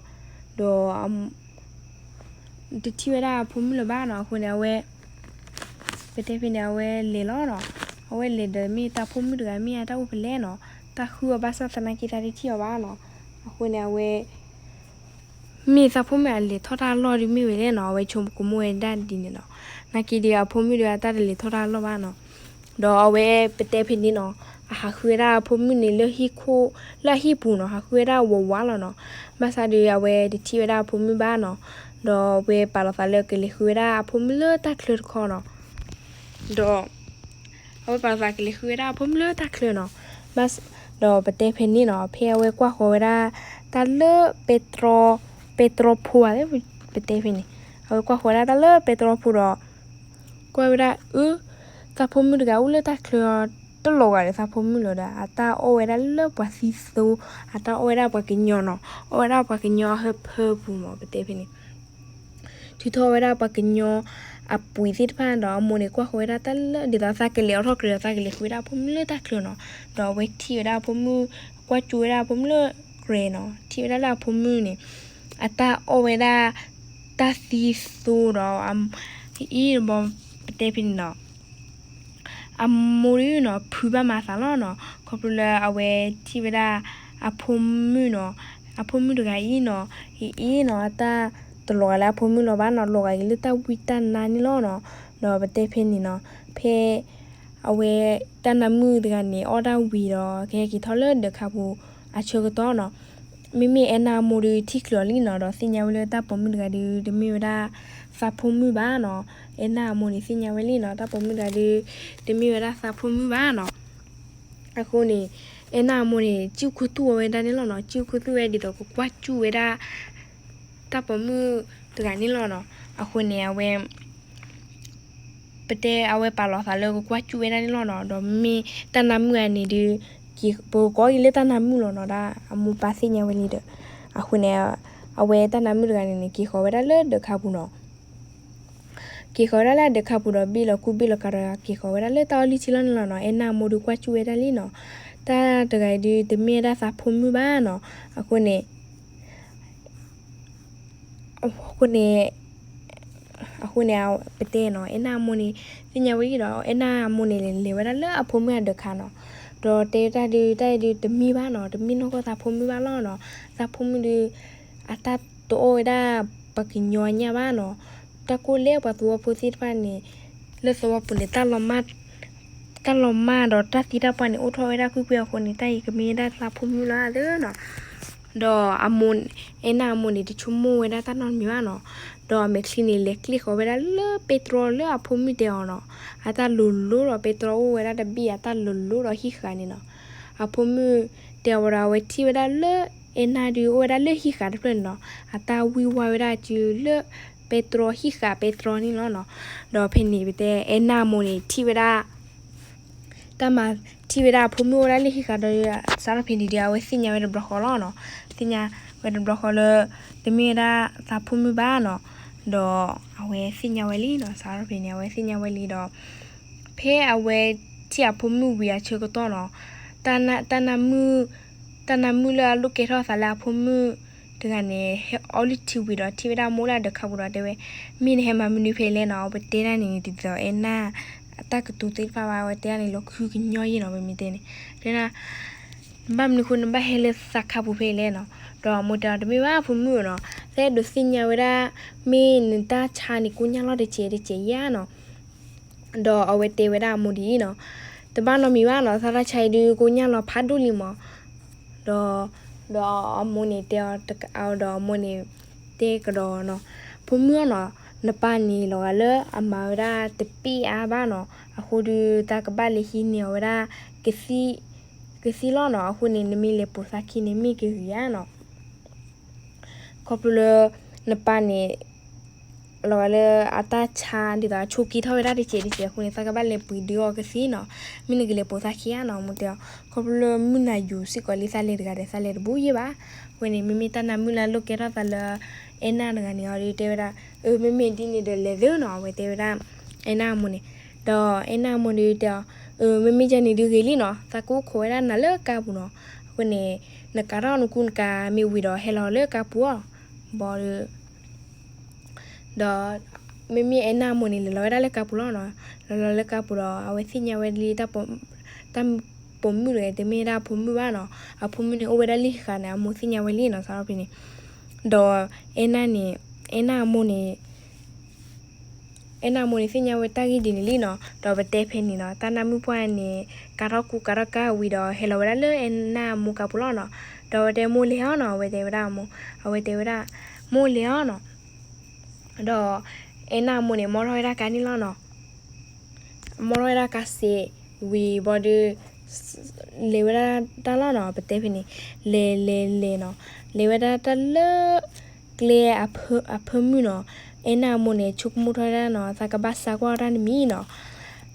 ဒီး တထံၣ်ဝဲဒၣ်အဖိမုၣ်လၢၤဘၣ်နီၤ, အဃိန့ၣ် အဝဲ, ပတဲဖဲန့ၣ် အဝဲလဲၤလီၤနီၤ, အဝဲလဲၤဒီးမ့ၢ်သးဖိမုၣ်တဂၤမ့ၢ်အတၢ်အိၣ်ဖဲလဲၣ်နီၤ, တၢ်ဃုအီၤဘၣ်ဆၣ်သနာ်က့တၢ်တထံၣ်အီၤဘၣ်နီၤ, အဃိန့ၣ် အဝဲ မ့ၢ်သးဖိမုၣ်အလဲၤထီၣ်တၢ်လီၢ်ဒ်မ့ၢ်ဝဲလဲၣ်နီၤ, အဝဲဆိကမိၣ်ဝဲဒၣ်ဒ်န့ၣ်နီၤ, နာ်က့ဒီးအဖိမုၣ်ဒီးအတၢ်တလဲၤထီၣ်တၢ်လီၢ်ဘၣ်နီၤ, ဒီးအဝဲပတဲဖဲန့ၣ်နီၤ, အဟးဃုဝဲဒၣ်အဖိမုၣ်န့ၣ်လၢဟံၣ်ခိၣ်, လၢအဟံၣ်ပူၤနီၤ, ဟးဃုဝဲဒၣ်ဝးဝးလီၤနီၤ, ဘၣ်ဆၣ်ဒီးအဝဲတထံၣ်ဝဲဒၣ်အဖိမုၣ်ဘၣ်နီၤ, ဒီးအဝဲပာ်လီၤသးလၢကလဲၤဃုဝဲဒၣ်အဖိမုၣ်လၢတၢ်ချၢတခီနီၤ, ဒီး အဝဲပာ်လီၤသးကလဲၤဃုဝဲဒၣ်အဖိမုၣ်လၢတၢ်ချၢနီၤ, ဘၣ်, ဒီးပတဲဖဲန့ၣ်နီၤ, ဖဲအဝဲကွၢ်ဃီၤဝဲဒၣ်, တၢ်လၢပဲတြီ, ပဲတြီဖိဧါ, ပတဲဖဲန့ၣ်, အဝဲကွၢ်ဃီၤဝဲဒၣ်တၢ်လၢပဲတြီဖိဒီး, ကွၢ်ဝဲဒၣ်အၢ, သးဖိမုၣ်တဂၤအိၣ်လၢတၢ်ချၢအီၤ, တလီၤဂာ်ဒီးသးဖိမုၣ်လၢၤဒီး အတၢ်အီၣ်ဝဲဒၣ်လၢပှၤသံသိ, အတၢ်အီၣ်ဝဲဒၣ်ပှၤကညီနီၤ, အီၣ်ဝဲဒၣ်ပှၤကညီအဟၢဖၢပူၤမး ပတဲဖဲန့ၣ် ထုးထီၣ်ဝဲဒၣ်ပှၤကညီအပှ့ၤသ့ၣ်တဖၣ်ဒီး အမိၢ်န့ၣ် ကွၢ်ဃီၤဝဲဒၣ်တၢ်လၢ ဒ်သိးသးကလဲၤအိးထီၣ်ကြဲးဒီး သးကလဲၤဃုဝဲဒၣ်အဖိမုၣ်လၢတၢ်ချၢနီၤ. ဒီးအဝဲထံၣ်ဝဲဒၣ်အဖိမုၣ်, ကွၢ်ကၠူဝဲဒၣ်အဖိမုၣ်လၢကြဲးနီၤ, ထံၣ်ဝဲဒၣ်လၢအဖိမုၣ်န့ၣ် အတၢ်အီၣ်ဝဲဒၣ်တၢ်သံသိဒီး အံၤတဘီ ပတဲဖဲန့ၣ်နီၤ. အမိၢ်ဒုးနီၤ ဖုးဘၣ်မၤသးလီၤနီၤ, ခီဖျိလၢအဝဲထံၣ်ဝဲဒၣ်အဖိမုၣ်နီၤ, အဖိမုၣ်တဂၤအံၤနီၤ, အံၤနီၤ အတၢ်တလီၤဂာ်လၢအဖိမုၣ်လီၤဘၣ်နီၤ, လီၤဂာ်က့ၤလၢတၢ်ဝံတၢ်နါန့ၣ်လီၤနီၤ. ဒီးပတဲဖဲန့ၣ်နီၤ, ဖဲအဝဲတၢ်နါမုၣ်တဂၤန့ၣ် အီၣ်တၢ်ဝံၤဒီး ကဟဲက့ၤထီၣ်လၢဒၢးခါပူၤအဆၢကတီၢ်နီၤ, မ့မ့ၢ်အဲၣ်နၢ်အမိၢ်ဒုးထံၣ်ချုးအီၤလံနီၤ, ဒီးသ့ၣ်ညါဝဲလၢတၢ်ပိာ်မုၣ်တဂၤဒုး တမ့ၢ်ဝဲဒၣ်သးဖိမုၣ်ဘၣ်နီၤ. အဲၣ်နၢ်အမိၢ်န့ၣ်သ့ၣ်ညါဝဲလံနီၤ, တၢ်ပိာ်မုၣ်တဂၤဒုး တမ့ၢ်ဝဲဒၣ်သးဖိမုၣ်ဘၣ်နီၤ. အဃိန့ၣ် အဲၣ်နၢ်အမိၢ်န့ၣ် စံၣ်ခူသူၣ်အီၤဝဲဒၣ်န့ၣ်လီၤနီၤ, စံၣ်ခူသူၣ်ဝဲဒ်သိးကကွၢ်ကၠူဝဲဒၣ် တၢ်ပိာ်မုၣ်တဂၤန့ၣ်လီၤနီၤ. အဃိန့ၣ် အဝဲ ပတဲအဝဲပာ်လီၤသးလၢကကွၢ်ကၠူဝဲဒၣ်န့ၣ်လီၤနီၤ. ဒီးမ့ၢ်တၢ်နါမုၣ်ဂၤန့ၣ်ဒုး ပကကိးက့ၤလၢတၢ်နါမုၣ်လီၤနီၤ, ဒ်အမိၢ်ပၢ်သ့ၣ်ညါဝဲလံဒီး, အဃိန့ၣ် အဝဲတၢ်နါမုၣ်တဂၤန့ၣ်န့ၣ် က့ၤဃီၤဝဲဒၣ်လၢဒၢးခါပူၤနီၤ. က့ၤဃီၤဝဲဒၣ်လၢအဒၢးခါပူၤဒီး ဘ့ၣ်လီၤကူဘ့ၣ်လီၤကၤဒီး က့ၤဃီၤဝဲဒၣ်လၢတၢ်အီၣ်လုၢ်ထံလီၤန့ၣ်လီၤနီၤ. အဲၣ်နၢ်အမိၢ်ဒုးကွၢ်ကၠူဝဲဒၣ်လံနီၤ, တၢ်တဂၤအံၤဒုး တမ့ၢ်ဝဲဒၣ်သးဖိမုၣ်ဘၣ်နီၤ. အဃိန့ၣ် အဃိန့ၣ်, အဃိန့ၣ် ပတဲနီၤ, အဲၣ်နၢ်အမိၢ်န့ၣ် သ့ၣ်ညါဝဲလံဒီး အဲၣ်နၢ်အမိၢ်န့ၣ် လဲၤဝဲဒၣ်လၢအဖိမုၣ်အဒၢးခါနီၤ. ဒီးတဲတၢ်ဒုး တၢ်အံၤဒုးတမ့ၢ်ဘၣ်နီၤ, တမ့ၢ်နီၢ်ကီၢ်သးဖိမုၣ်ဘၣ်လီၤနီၤ. သးဖိမုၣ်ဒုး အတၢ်တအီၣ်ဝဲဒၣ်ပှၤကညီအညၣ်ဘၣ်နီၤ. တၢ်ကိၢ်လဲပှၤသဝီဖိသ့ၣ်တဖၣ်န့ၣ် လၢသဝီပူၤန့ၣ် တၢ်လီၤမၢ်ဒီးတၢ်သံတၢ်ပှၢ်န့ၣ် အိၣ်ထီၣ်ဝဲဒၣ်ကွ့ၢ်ကွ့ၢ်အဃိန့ၣ် တၢ်အံၤကမ့ၢ်ဝဲဒၣ်သးဖိမုၣ်လီၤသ့နီၤ. ဒီးအမိၢ် အဲၣ်နၢ်အမိၢ်န့ၣ် တဆိကမိၣ်ဝဲဒၣ်တၢ်နီတမံၤဘၣ်နီၤ. ဒီးအမဲာ်ချံန့ၣ် လဲၤကျ့ၣ်ဃီၤဝဲဒၣ်လၢပဲတြီလၢအဖိမုၣ်တဲအီၤနီၤ. အတၢ်လိၤလိၤဒီး ပဲတြီအိၣ်ဝဲဒၣ်တဘ့ၣ်အတၢ်လိၤလိၤဒီးဟံၣ်ဃာ်န့ၣ်နီၤ. အဖိမုၣ်တဲအီၤဝဲဒီး အဝဲထံၣ်ဝဲဒၣ်လၢ အဲၣ်နၢ်ဒုးအိၣ်ဝဲဒၣ်လၢဟံၣ်ဃာ်တဖျၢၣ်န့ၣ်နီၤ. အတၢ်ဝံၢ်ဝါဝဲဒၣ်စုလၢ ပဲတြီဟံၣ်ဃာ်ပဲတြီန့ၣ်လီၤနီၤ. ဒီးဖဲန့ၣ်ပတဲအဲၣ်နၢ်အမိၢ်န့ၣ် ထံၣ်ဝဲဒၣ် တၢ်မၤထံၣ်ဝဲဒၣ်အဖိမုၣ်အိၣ်ဝဲဒၣ်လၢဟံၣ်ဃာ်ဒီး စးထီၣ်ဖဲန့ၣ်ဒီး အဝဲသ့ၣ်ညါဝဲတဘျီဃီလီၤနီၤ. သ့ၣ်ညါဝဲတဘျီဃီလၢ တမ့ၢ်ဝဲဒၣ်သးဖိမုၣ်ဘၣ်နီၤ. ဒီးအဝဲသ့ၣ်ညါဝဲလံနီၤ. စးထီၣ်ဖဲန့ၣ် အဝဲသ့ၣ်ညါဝဲလံဒီး ဖဲအဝဲထံၣ်အဖိမုၣ်ဝံၤအဆၢကတီၢ်နီၤ, တၢ်နၢ်မုၣ်လၢအလိၣ်ကဲထီၣ်သးလၢအဖိမုၣ်တဂၤန့ၣ် ဟဲအီလုၢ်ထံဝံၤဒီး ထံၣ်ဝဲဒၣ်အမိၢ်လၢအဒၢးခါပူၤဒီးတဲဝဲ, မ့ၢ်နဟဲမၤမနုၤဖဲလဲၣ်နီၤ, ပတဲဒၣ်န့ၣ် ဒ်သိးအဲၣ်နၢ်အတၢ်ကတိၤသ့ၣ်တဖၣ်ဘၣ်, အဝဲတဲဒၣ်န့ၣ် လီၤခုကညီယဲၢ်နီၤ, ပမ့ၢ်တဲန့ၣ်, တဲဒၣ် ဘၣ်မနုၤအဃိ နဘၣ်ဟဲလၢသးခါပူၤဖဲလဲၣ်နီၤ. ဒီးအမိၢ်တဲအီၤ တမ့ၢ်ဘၣ်ဖိမုၣ်နီၤ, သးအဲၣ်ဒိးသ့ၣ်ညါဝဲဒၣ် မ့ၢ်နတၢ်ဆါန့ၣ် ကိညၢ်လီၤတစဲးတစဲးဧါနီၤ. ဒီးအဝဲတဲဝဲဒၣ်အမိၢ်ဒ်အံၤနီၤ, တဘၣ်နီတမံၤဘၣ်နီၤ, သးတၢ်ဆါအံၤဒုး ကိညၢ်လီၤဖးဒိၣ်လံမး. ဒီး ဒီးအမိၢ်န့ၣ်တဲအီၤ, ဒီးအမိၢ်န့ၣ်တဲကဒီးနီၤ, ဖိမုၣ်ဧၢနီၤ, နပၢ်န့ၣ်လီၤဂာ်လၢအမၤဝဲဒၣ်တပ့ၢ်အါဘၣ်နီၤ, အဃိဒုး သးကဘၣ်လဲၤဟံးန့ၢ်အီၤဝဲဒၣ် ကသံၣ်လီၤနီၤ, အဃိန့ၣ် နမ့ၢ်လဲၤပိာ်သးခံန့ၣ် မ့ၢ်ကဂ့ၤဧါနီၤ. ခီဖျိလၢ နပၢ်န့ၣ် လီၤဂာ်လၢအတၢ်ဆါဒ်သိးအဆိးက့ထီၣ်ဝဲဒၣ်တစဲးတစဲးအဃိန့ၣ် သးကဘၣ်လဲၤပှ့ၤဒုးအီၤကသံၣ်နီၤ, မ့ၢ်နကလဲၤပိာ်သးခံဧါနီၤ, အမိၢ်တဲအီၤ, ခီဖျိလၢမုၢ်နၤယူၤစ့ၢ်ကီးလံ သးလဲၤတဂၤဒီး သးလဲၤတဘူးယဲၢ်ဘၣ်. အဃိန့ၣ် မ့မ့ၢ်တၢ်နၢ်မုၣ်လၢအလိၣ်ကဲထီၣ်သးလၢ အဲၣ်နၢ်တဂၤန့ၣ်အီၤဒုးတဲဝဲဒၣ်, အၢ မ့မ့ၢ်ဒ်န့ၣ်ဒီးလဲၤသ့နီၤ, အဝဲတဲဝဲဒၣ် အဲၣ်နၢ်အမိၢ်န့ၣ်. ဒီးအဲၣ်နၢ်အမိၢ်ဒုးတဲအီၤ, အၢ မ့မ့ၢ်ဒ်န့ၣ်ဒုးဂ့ၤလံနီၤ, သးကအိၣ်ခိးဝဲဒၣ်နၤလၢကါပူၤနီၤ, အဃိန့ၣ် နကးထီၣ်နကူနကၤမ့ၢ်ဝံၤဒီး ဟဲလီၤလၢကါပူၤအီၤ, ဘၣ်ဒီး ဒီး မ့မ့ၢ်အဲၣ်နၢ်အမိၢ်န့ၣ် လဲၤလီၤဝဲဒၣ်လၢကါပူၤလီၤနီၤ, လဲၤလီၤလၢကါပူၤဒီး အဝဲသ့ၣ်ညါဝဲလံ တၢ်ပိာ်မုၣ်တဂၤ တမ့ၢ်ဝဲဒၣ်အဖိမုၣ်ဘၣ်နီၤ, အဖိမုၣ်န့ၣ်အိၣ်ဝဲဒၣ်လၢဟံၣ်ဃာ်န့ၣ် အမိၢ်သ့ၣ်ညါဝဲလံနီၤ, စးထီၣ်ဖဲန့ၣ်, ဒီး အဲၣ်နၢ်န့ၣ် အဲၣ်နၢ်အမိၢ်န့ၣ် အဲၣ်နၢ်အမိၢ်န့ၣ် သ့ၣ်ညါဝဲတၢ်ဂ့ၢ်ဒ်န့ၣ်လံနီၤ, ဒီးပတဲဖဲန့ၣ်နီၤ, တၢ်နၢ်မုၣ်ပှၢ်န့ၣ် ကးထီၣ်ကူကးထီၣ်ကါဝံၤဒီး ဟဲလီၤဝဲဒၣ်လၢအဲၣ်နၢ်အမိၢ်ကါပူၤလီၤနီၤ, ဒီးအဝဲတဲ မိၢ်လဲၤအီၤနီၤ, အဝဲတဲဝဲဒၣ်အမိၢ်, အဝဲတဲဝဲဒၣ် မိၢ်လဲၤအီၤနီၤ, ဒီး အဲၣ်နၢ်အမိၢ်န့ၣ် မီထီၣ်ဝဲဒၣ်ကါန့ၣ်လီၤနီၤ. မီထီၣ်ဝဲဒၣ်ကါစဲးဝံၤဘၣ်ဒီး လဲၤဝဲဒၣ်တၢ်လီၤနီၤ, ပတဲဖဲန့ၣ်, လဲၤလဲၤလဲၤနီၤ, လဲၤဝဲဒၣ်တၢ်လၢ ကျဲအဖၢမုၢ်နီၤ, အဲၣ်နၢ်အမိၢ်န့ၣ် ဆိကမိၣ်ထီၣ်ဝဲဒၣ်နီၤ, သးကဘၣ်စါကွၢ်တၢ်တမံၤနီၤ,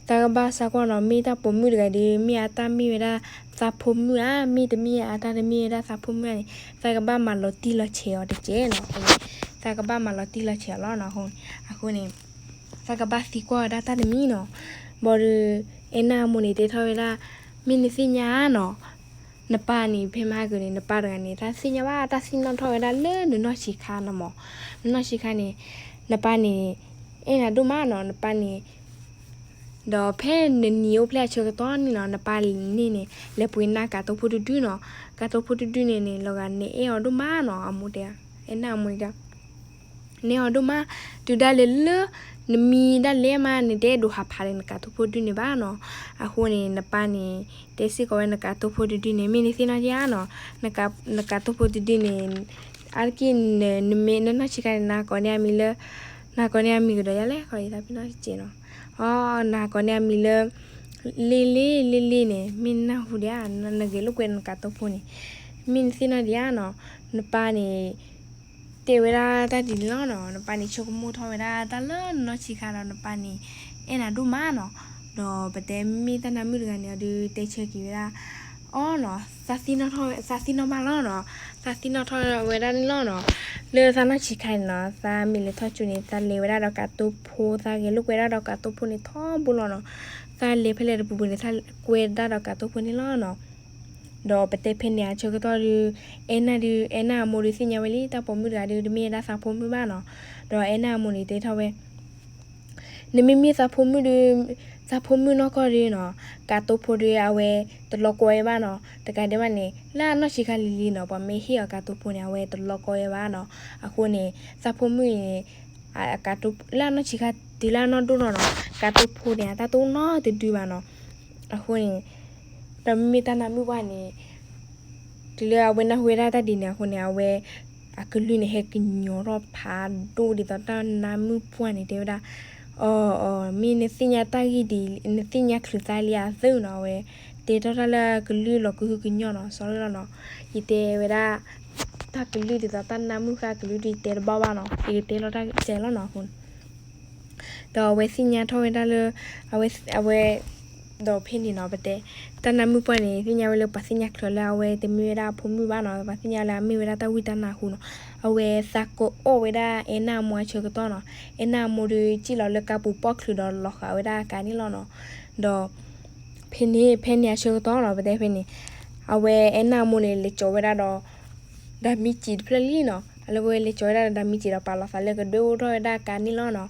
သးကဘၣ်စါကွၢ်နီၤ, မ့ၢ်တၢ်ပိာ်မုၣ်တဂၤဒီး မ့ၢ်အတၢ်မ့ၢ်ဝဲဒၣ်သးဖိမုၣ်ဧါ, မ့ၢ်တမ့ၢ်အတၢ်တမ့ၢ်ဝဲဒၣ်သးဖိမုၣ်ဧါန့ၣ် သးကဘၣ်မၤလီၤတံၢ်လီၤဆဲးအီၤတက့ၢ်နီၤ, သးကဘၣ်မၤလီၤတံၢ်လီၤဆဲးအီၤလီၤနီၤ, အဃိန့ၣ် သးကဘၣ်သံကွၢ်ဝဲဒၣ်တၢ်တမံၤနီၤ, ဘၣ်ဒီး အဲၣ်နၢ်အမိၢ်န့ၣ် တဲထီၣ်ဝဲဒၣ်, မ့ၢ်နသ့ၣ်ညါနီၤ, နပၢ်န့ၣ် ဖဲမဟါကၢၤန့ၣ် နပၢ်တဂၤန့ၣ် တၢ်သ့ၣ်ညါဘၣ် တၢ်သ့ၣ်နီၣ်ထီၣ်ဝဲဒၣ်လၢနနီၢ်ဆံးခါနီၤမး, နနီၢ်ဆံးခါန့ၣ် နပၢ်န့ၣ် အဲၣ်နၤဒိၣ်မးနီၤ, နပၢ်န့ၣ် ဒီးဖဲနနံၤအိၣ်ဖျဲၣ်အဆၢကတီၢ်န့ၣ်နီၤ, နပၢ်န့ၣ်န့ၣ် လဲၤပှ့ၤနၢ်ကးတိၢ်ဖိတဒုနီၤ, ကးတိၢ်ဖိတဒုန့ၣ်န့ၣ် လီၤဂာ်နအဲၣ်အီၤဒိၣ်မးနီၤ, အမိၢ်တဲ, အဲၣ်နၢ်အမိၢ်န့ၣ် နအဲၣ်အီၤဒိၣ်မး, တုၤဒၣ်လဲာ်လၢ နမံဒၣ်လဲာ်မး နတအဲၣ်ဒိးဟးဖးဒီးနကးတိၢ်ဖိတဒုန့ၣ်ဘၣ်နီၤ, အဃိန့ၣ် နပၢ်န့ၣ် တဲစ့ၢ်ကီးဝဲနကးတိၢ်ဖိတဒုန့ၣ် မ့ၢ်နသ့ၣ်နီၣ်ဧါနီၤ, နကးတိၢ်ဖိတဒုန့ၣ် အါတက့ၢ် နမ့ၢ်နနီၢ်ဆံးခါန့ၣ် နကိးန့ၢ်အမံၤလၢ နကိးန့ၢ်အမံၤကဒီးယၤလဲၣ်, ခီအံၤသးပ့ၤနီၣ်တစဲးနီၤ, အ နကိးန့ၢ်အမံၤလၢ လ့လ့ လ့လ့န့ၣ် မ့ၢ်နနၢ်ဟူဒံးဧါ, နဂဲၤလိာ်ကွဲနကးတိၢ်ဖိန့ၣ် မ့ၢ်နသ့ၣ်နီၣ်ဒံးဧါနီၤ, နပၢ်န့ၣ် တဲဝဲဒၣ်တၢ်ဒ်န့ၣ်လီၤနီၤ, နပၢ်န့ၣ်ဆိကမိၣ်ထီၣ်ဝဲဒၣ်တၢ်လၢနနီၢ်ဆံးခါဒီး နပၢ်န့ၣ် အဲၣ်နၤဒိၣ်မးနီၤ, ဒီးပတဲမ့ၢ်တၢ်နၢ်မုၣ်တဂၤန့ၣ်အီၤဒုး တဲဆၢက့ၤဝဲဒၣ် အီၤနီၤ, သးသ့ၣ်နီၣ်ထီၣ်ဝဲ သးသ့ၣ်နီၣ်ဘၣ်လီၤနီၤ, သးသ့ၣ်နီၣ်ထီၣ်ဝဲဒၣ်န့ၣ်လီၤနီၤ, လၢသးနီၢ်ဆံးခါန့ၣ်နီၤ သးမ့ၢ်လဲၤထီၣ်ကၠိန့ၣ် သးလဲၤဝဲဒၣ်ဒီးကးတိၢ်ဖိ, သးဂဲၤလိာ်ကွဲဒၣ်ဒီးကးတိၢ်ဖိန့ၣ်ထီဘိလီၤနီၤ, သးလဲၤဖဲလဲၣ်တပူၤပူၤန့ၣ် သးကွဲဒၣ်ဒီးကးတိၢ်ဖိန့ၣ်လီၤနီၤ. ဒီးပတဲဖဲန့ၣ်အဆၢကတီၢ်ဒုး အဲၣ်နၢ်ဒုး အဲၣ်နၢ်အမိၢ်ဒုးသ့ၣ်ညါဝဲလံ တၢ်ပိာ်မုၣ်တဂၤဒုး တမ့ၢ်ဝဲဒၣ်သးဖိမုၣ်ဘၣ်နီၤ. ဒီးအဲၣ်နၢ်အမိၢ်န့ၣ်တဲထီၣ်ဝဲ နမ့မ့ၢ်သးဖိမုၣ်ဒုး သးဖိမုၣ်နီၢ်ကီၢ်ဒုးနီၤ ကးတိၢ်ဖိဒုး အဝဲတလီၤကီဝဲဘၣ်နီၤ. တကးဒံးဘၣ်န့ၣ် လၢအနီၢ်ဆံးခါလံၤလံၤနီၤ ပှၤမ့ၢ်ဟ့ၣ်အီၤကးတိၢ်ဖိန့ၣ် အဝဲတလီၤကီဝဲဘၣ်နီၤ. အဃိန့ၣ် သးဖိမုၣ်န့ၣ် အကးတိၤလၢအနီၢ်ဆံးခါတုၤလၢအနီၢ်ဒိၣ်နီၢ်နီၤ, ကးတိၤဖိန့ၣ် အတၢ်တအိၣ်နီတဒုဘၣ်နီၤ. အဃိန့ၣ် ဒီးမ့မ့ၢ်တၢ်နါမုၣ်ပှၢ်န့ၣ် တုၤလၢအဝဲနၢ်ဟူဝဲဒၣ်တၢ်ဒ်န့ၣ်အဃိန့ၣ် အဝဲ အကလုၢ်န့ၣ် ဟဲကညီၤထီၣ်ဖးဒိၣ်ဒ်သိးတၢ်နါမုၣ်ပှၢ်န့ၣ် တဲဝဲဒၣ်, အီၤ အီၤ မ့ၢ်နသ့ၣ်ညါတၢ်ဂ့ၢ်ဒ်အံၤ နသ့ၣ်ညါချုးသါလံအသုနီၤ. အဝဲတဲထီၣ်တၢ်လၢအကလုၢ်လီၤကဟုကညီၢ်နီၤ, စီၤလၢလီၤနီၤ. ယတဲဝဲဒၣ် တၢ်ကလုၢ်ဒ်သိးတၢ်နါမုၣ်ဃၢ်ကလုၢ်ဒ်ယတဲတဘၣ်ဘၣ်နီၤ, ယကတဲလီၤတၢ်ကဲလီၤနီၤအဃိ ဒီးအဝဲသ့ၣ်ညါထီၣ်ဝဲဒၣ်လၢ အဝဲ အဝဲ ဒီးဖဲန့ၣ်နီၤ ပတဲ တၢ်နါမုၣ်ပှၢ်န့ၣ် သ့ၣ်ညါဝဲလၢပှၤသ့ၣ်ညါချုးလၢအဝဲတမ့ၢ်ဝဲဒၣ်အဖိမုၣ်ဘၣ်နီၤ, ပှၤသ့ၣ်ညါလၢအမ့ၢ်ဝဲဒၣ်တၢ်ဝံတၢ်နါအဃိနီၤ. အဝဲသးကအီၣ်ဝဲဒၣ်အဲနၢ်အမိၢ်အဆၢကတီၢ်နီၤ, အဲနၢ်အမိၢ်ဒီးစံၣ်လီၤလၢကါပူၤပီၣ်ချုးဒီးလီၤဃာ်ဝဲဒၣ်အကါန့ၣ်လီၤနီၤ. ဒီး ဖဲန့ၣ် ဖဲန့ၣ်အဆၢကတီၢ်နီၤ ပတဲဖဲန့ၣ် အဝဲအဲနၢ်အမိၢ်န့ၣ် လဲၤကၠီၤဝဲဒၣ်ဒီး ဒၤမံစံးတဖျၢၣ်လံနီၤ. အလၢဝဲလဲၤကၠီၤဝဲဒၣ်ဒီးဒၤမံစံးဒီး ပာ်လီၤသးလၢကဒွဲၣ်အိၣ်ထီၣ်ဝဲဒၣ်အကါန့ၣ်လီၤနီၤ.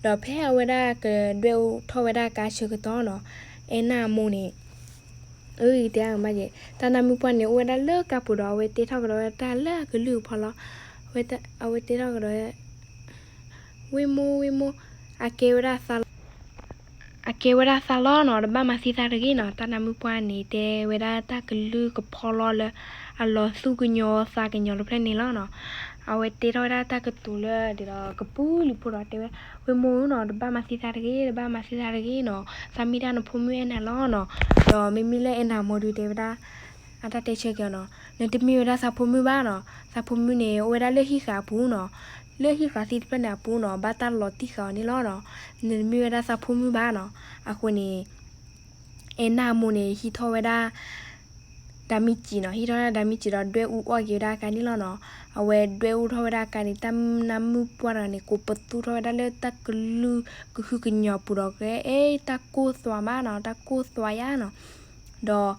ဒီးဖဲအဝဲဒၣ်ကဒွဲၣ်အိၣ်ထီၣ်ဝဲဒၣ်အကါဆၢကတီၢ်နီၤ, အဲနၢ်အမိၢ်န့ၣ် အၢ တဲအါမးက့ၤ တၢ်နါမုၣ်ပှၢ်န့ၣ် အိၣ်ဝဲဒၣ်လၢကါပူၤဒီး အဝဲတဲထီၣ်ကဒီးဝဲတၢ်လၢအကလုၢ်အဖီလီၤ. အဝဲတဲထီၣ်ကဒီး ဝ့ၢ်မိၢ် ဝ့ၢ်မိၢ် အကဲဝဲဒၣ်သးလီၤ အကဲဝဲဒၣ်သးလီၤနီၤ, တဘၣ်မၤသံသးတဂ့ၤနီၤ. တၢ်နါမုၣ်ပှၢ်န့ၣ် တဲဝဲဒၣ်တၢ်ကလုၢ်ကဖီလီၤလၢ အလီၤသူၣ်ကညီၤသးကညီၤတဖျၢၣ်န့ၣ်လီၤနီၤ. အဝဲတဲထီၣ်ဝဲဒၣ်တၢ်ကတိၤလၢဒ်ဒီးကပူၤလံၤဖိဒီးတဲဝဲ, ဝ့ၢ်မိၢ်ဧၢနီၤ, တဘၣ်မၤသံသးတဂ့ၤ, တဘၣ်မၤသံသးတဂ့ၤနီၤ, သးမ့ၢ်ဒၣ်နဖိမုၣ်အဲနၢ်လီၤနီၤ. ဒီးမ့မ့ၢ်လၢအဲနၢ်မိၢ်ဒုးတဲဝဲဒၣ် အတၢ်တဲဆၢက့ၤအီၤနီၤ, နတမ့ၢ်ဝဲဒၣ်သးဖိမုၣ်ဘၣ်နီၤ. သးဖိမုၣ်န့ၣ် အိၣ်ဝဲဒၣ်လၢဟံၣ်ဃာ်အပူၤနီၤ, လၢဟံၣ်ဃာ်သ့ၣ်တဖျၢၣ်န့ၣ်အပူၤနီၤ, ဘၣ်တၢ်လီၤတံၢ်ဃာ်အီၤန့ၣ်လီၤနီၤ. နတမ့ၢ်ဝဲဒၣ်သးဖိမုၣ်ဘၣ်နီၤ. အဃိန့ၣ် အဲနၢ်အမိၢ်န့ၣ် ဟံးထီၣ်ဝဲဒၣ် ဒၤမံစံးနီၤ, ဟံးထီၣ်ဝဲဒၣ်ဒၤမံစံးဒီး ဒွဲၣ်အူအီၣ်က့ၤဝဲဒၣ်အကါန့ၣ်လီၤနီၤ. အဝဲဒွဲၣ်အူထီၣ်ဝဲဒၣ်အကါန့ၣ် တၢ်နါမုၣ်ပှၢ်တဂၤန့ၣ် ကိးပသူထီၣ်ဝဲဒၣ်လၢတၢ်ကလုၢ်ကဟုကညီၤပူၤဒီး ကဲအဲ တၢ်ကိၢ်သွးမးနီၤ, တၢ်ကိၢ်သွးယါနီၤ. ဒီး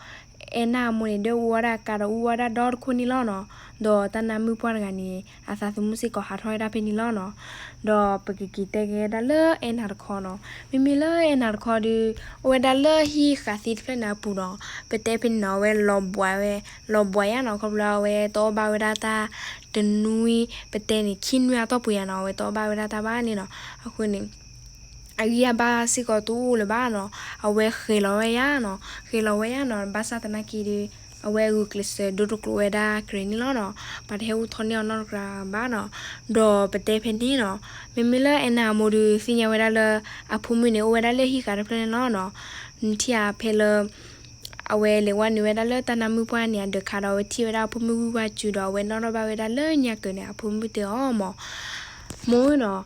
အဲနၢ်အမိၢ်န့ၣ် ဒွဲၣ်အူအီၣ်ဒၣ်အကါဒီးအူအီၣ်ဒၣ်ဒီတခိၣ်န့ၣ်လီၤနီၤ. ဒီးတၢ်နါမုၣ်ပှၢ်တဂၤန့ၣ် အသးသမူစ့ၢ်ကီးဟးထီၣ်ဝဲဒၣ်ဖဲန့ၣ်လီၤနီၤ. ဒီးပကက့ၤတဲက့ၤဒၣ်လၢအဲနၢ်တခီနီၤ. မ့မ့ၢ်လၢအဲနၢ်တခီဒီး အိၣ်ဝဲဒၣ်လၢဟံၣ်ဃာ်သ့ၣ်တဖျၢၣ်န့ၣ်အပူၤနီၤ. ပတဲဖဲန့ၣ်နီၤ အဝဲလီၤဘှံးဝဲ, လီၤဘှံးယါနီၤ, ခီဖျိလၢအဝဲတအီၣ်ဘၣ်ဝဲဒၣ်တၢ်တနွံ, ပတဲန့ၣ် ခံနွံအတီၢ်ပူၤယါနီၤ, အဝဲတအီၣ်ဘၣ်ဝဲဒၣ်တၢ်ဘၣ်န့ၣ်နီၤ. အဃိန့ၣ် အဂံၢ်အဘါစ့ၢ်ကီးတအိၣ်လၢၤဘၣ်နီၤ. အဝဲဃဲၤလီၤဝဲယါနီၤ, ဃဲၤလီၤဝဲယါနီၤ, ဘၣ်ဆၣ်သနာ်က့ဒီး အဝဲဂုာ်ကျဲးစၢးဒိတကျိးဝဲဒၣ်ကြဲးန့ၣ်လီၤနီၤ. ပှၤတဟဲအိၣ်ထီၣ်န့ၢ်အီၤနီတဂၤဘၣ်နီၤ. ဒီးပတဲဖဲန့ၣ်နီၤ, မ့မ့ၢ်လၢအဲနၢ်အမိၢ်ဒီးသ့ၣ်ညါဝဲဒၣ်လၢ အဖိမုၣ်န့ၣ် အိၣ်ဝဲဒၣ်လၢဟံၣ်ဃာ်တဖျၢၣ်န့ၣ်လီၤနီၤ. နထံၣ်ဧါ ဖဲလၢ အဝဲလဲၤဝဲနုာ်ဝဲဒၣ်လၢတၢ်နါမုၣ်ပှၢ်န့ၣ်အဒၢးခါဒီး အဝဲထံၣ်ဝဲဒၣ်အဖိမုၣ်ဝံၢ်ဝါစုဒီး အဝဲနီၣ်ထီၣ်ဘၣ်ဝဲဒၣ်လၢညါကၢၤန့ၣ် အဖိမုၣ်တဲအီၤမး, မိၢ်ဧၢနီၤ,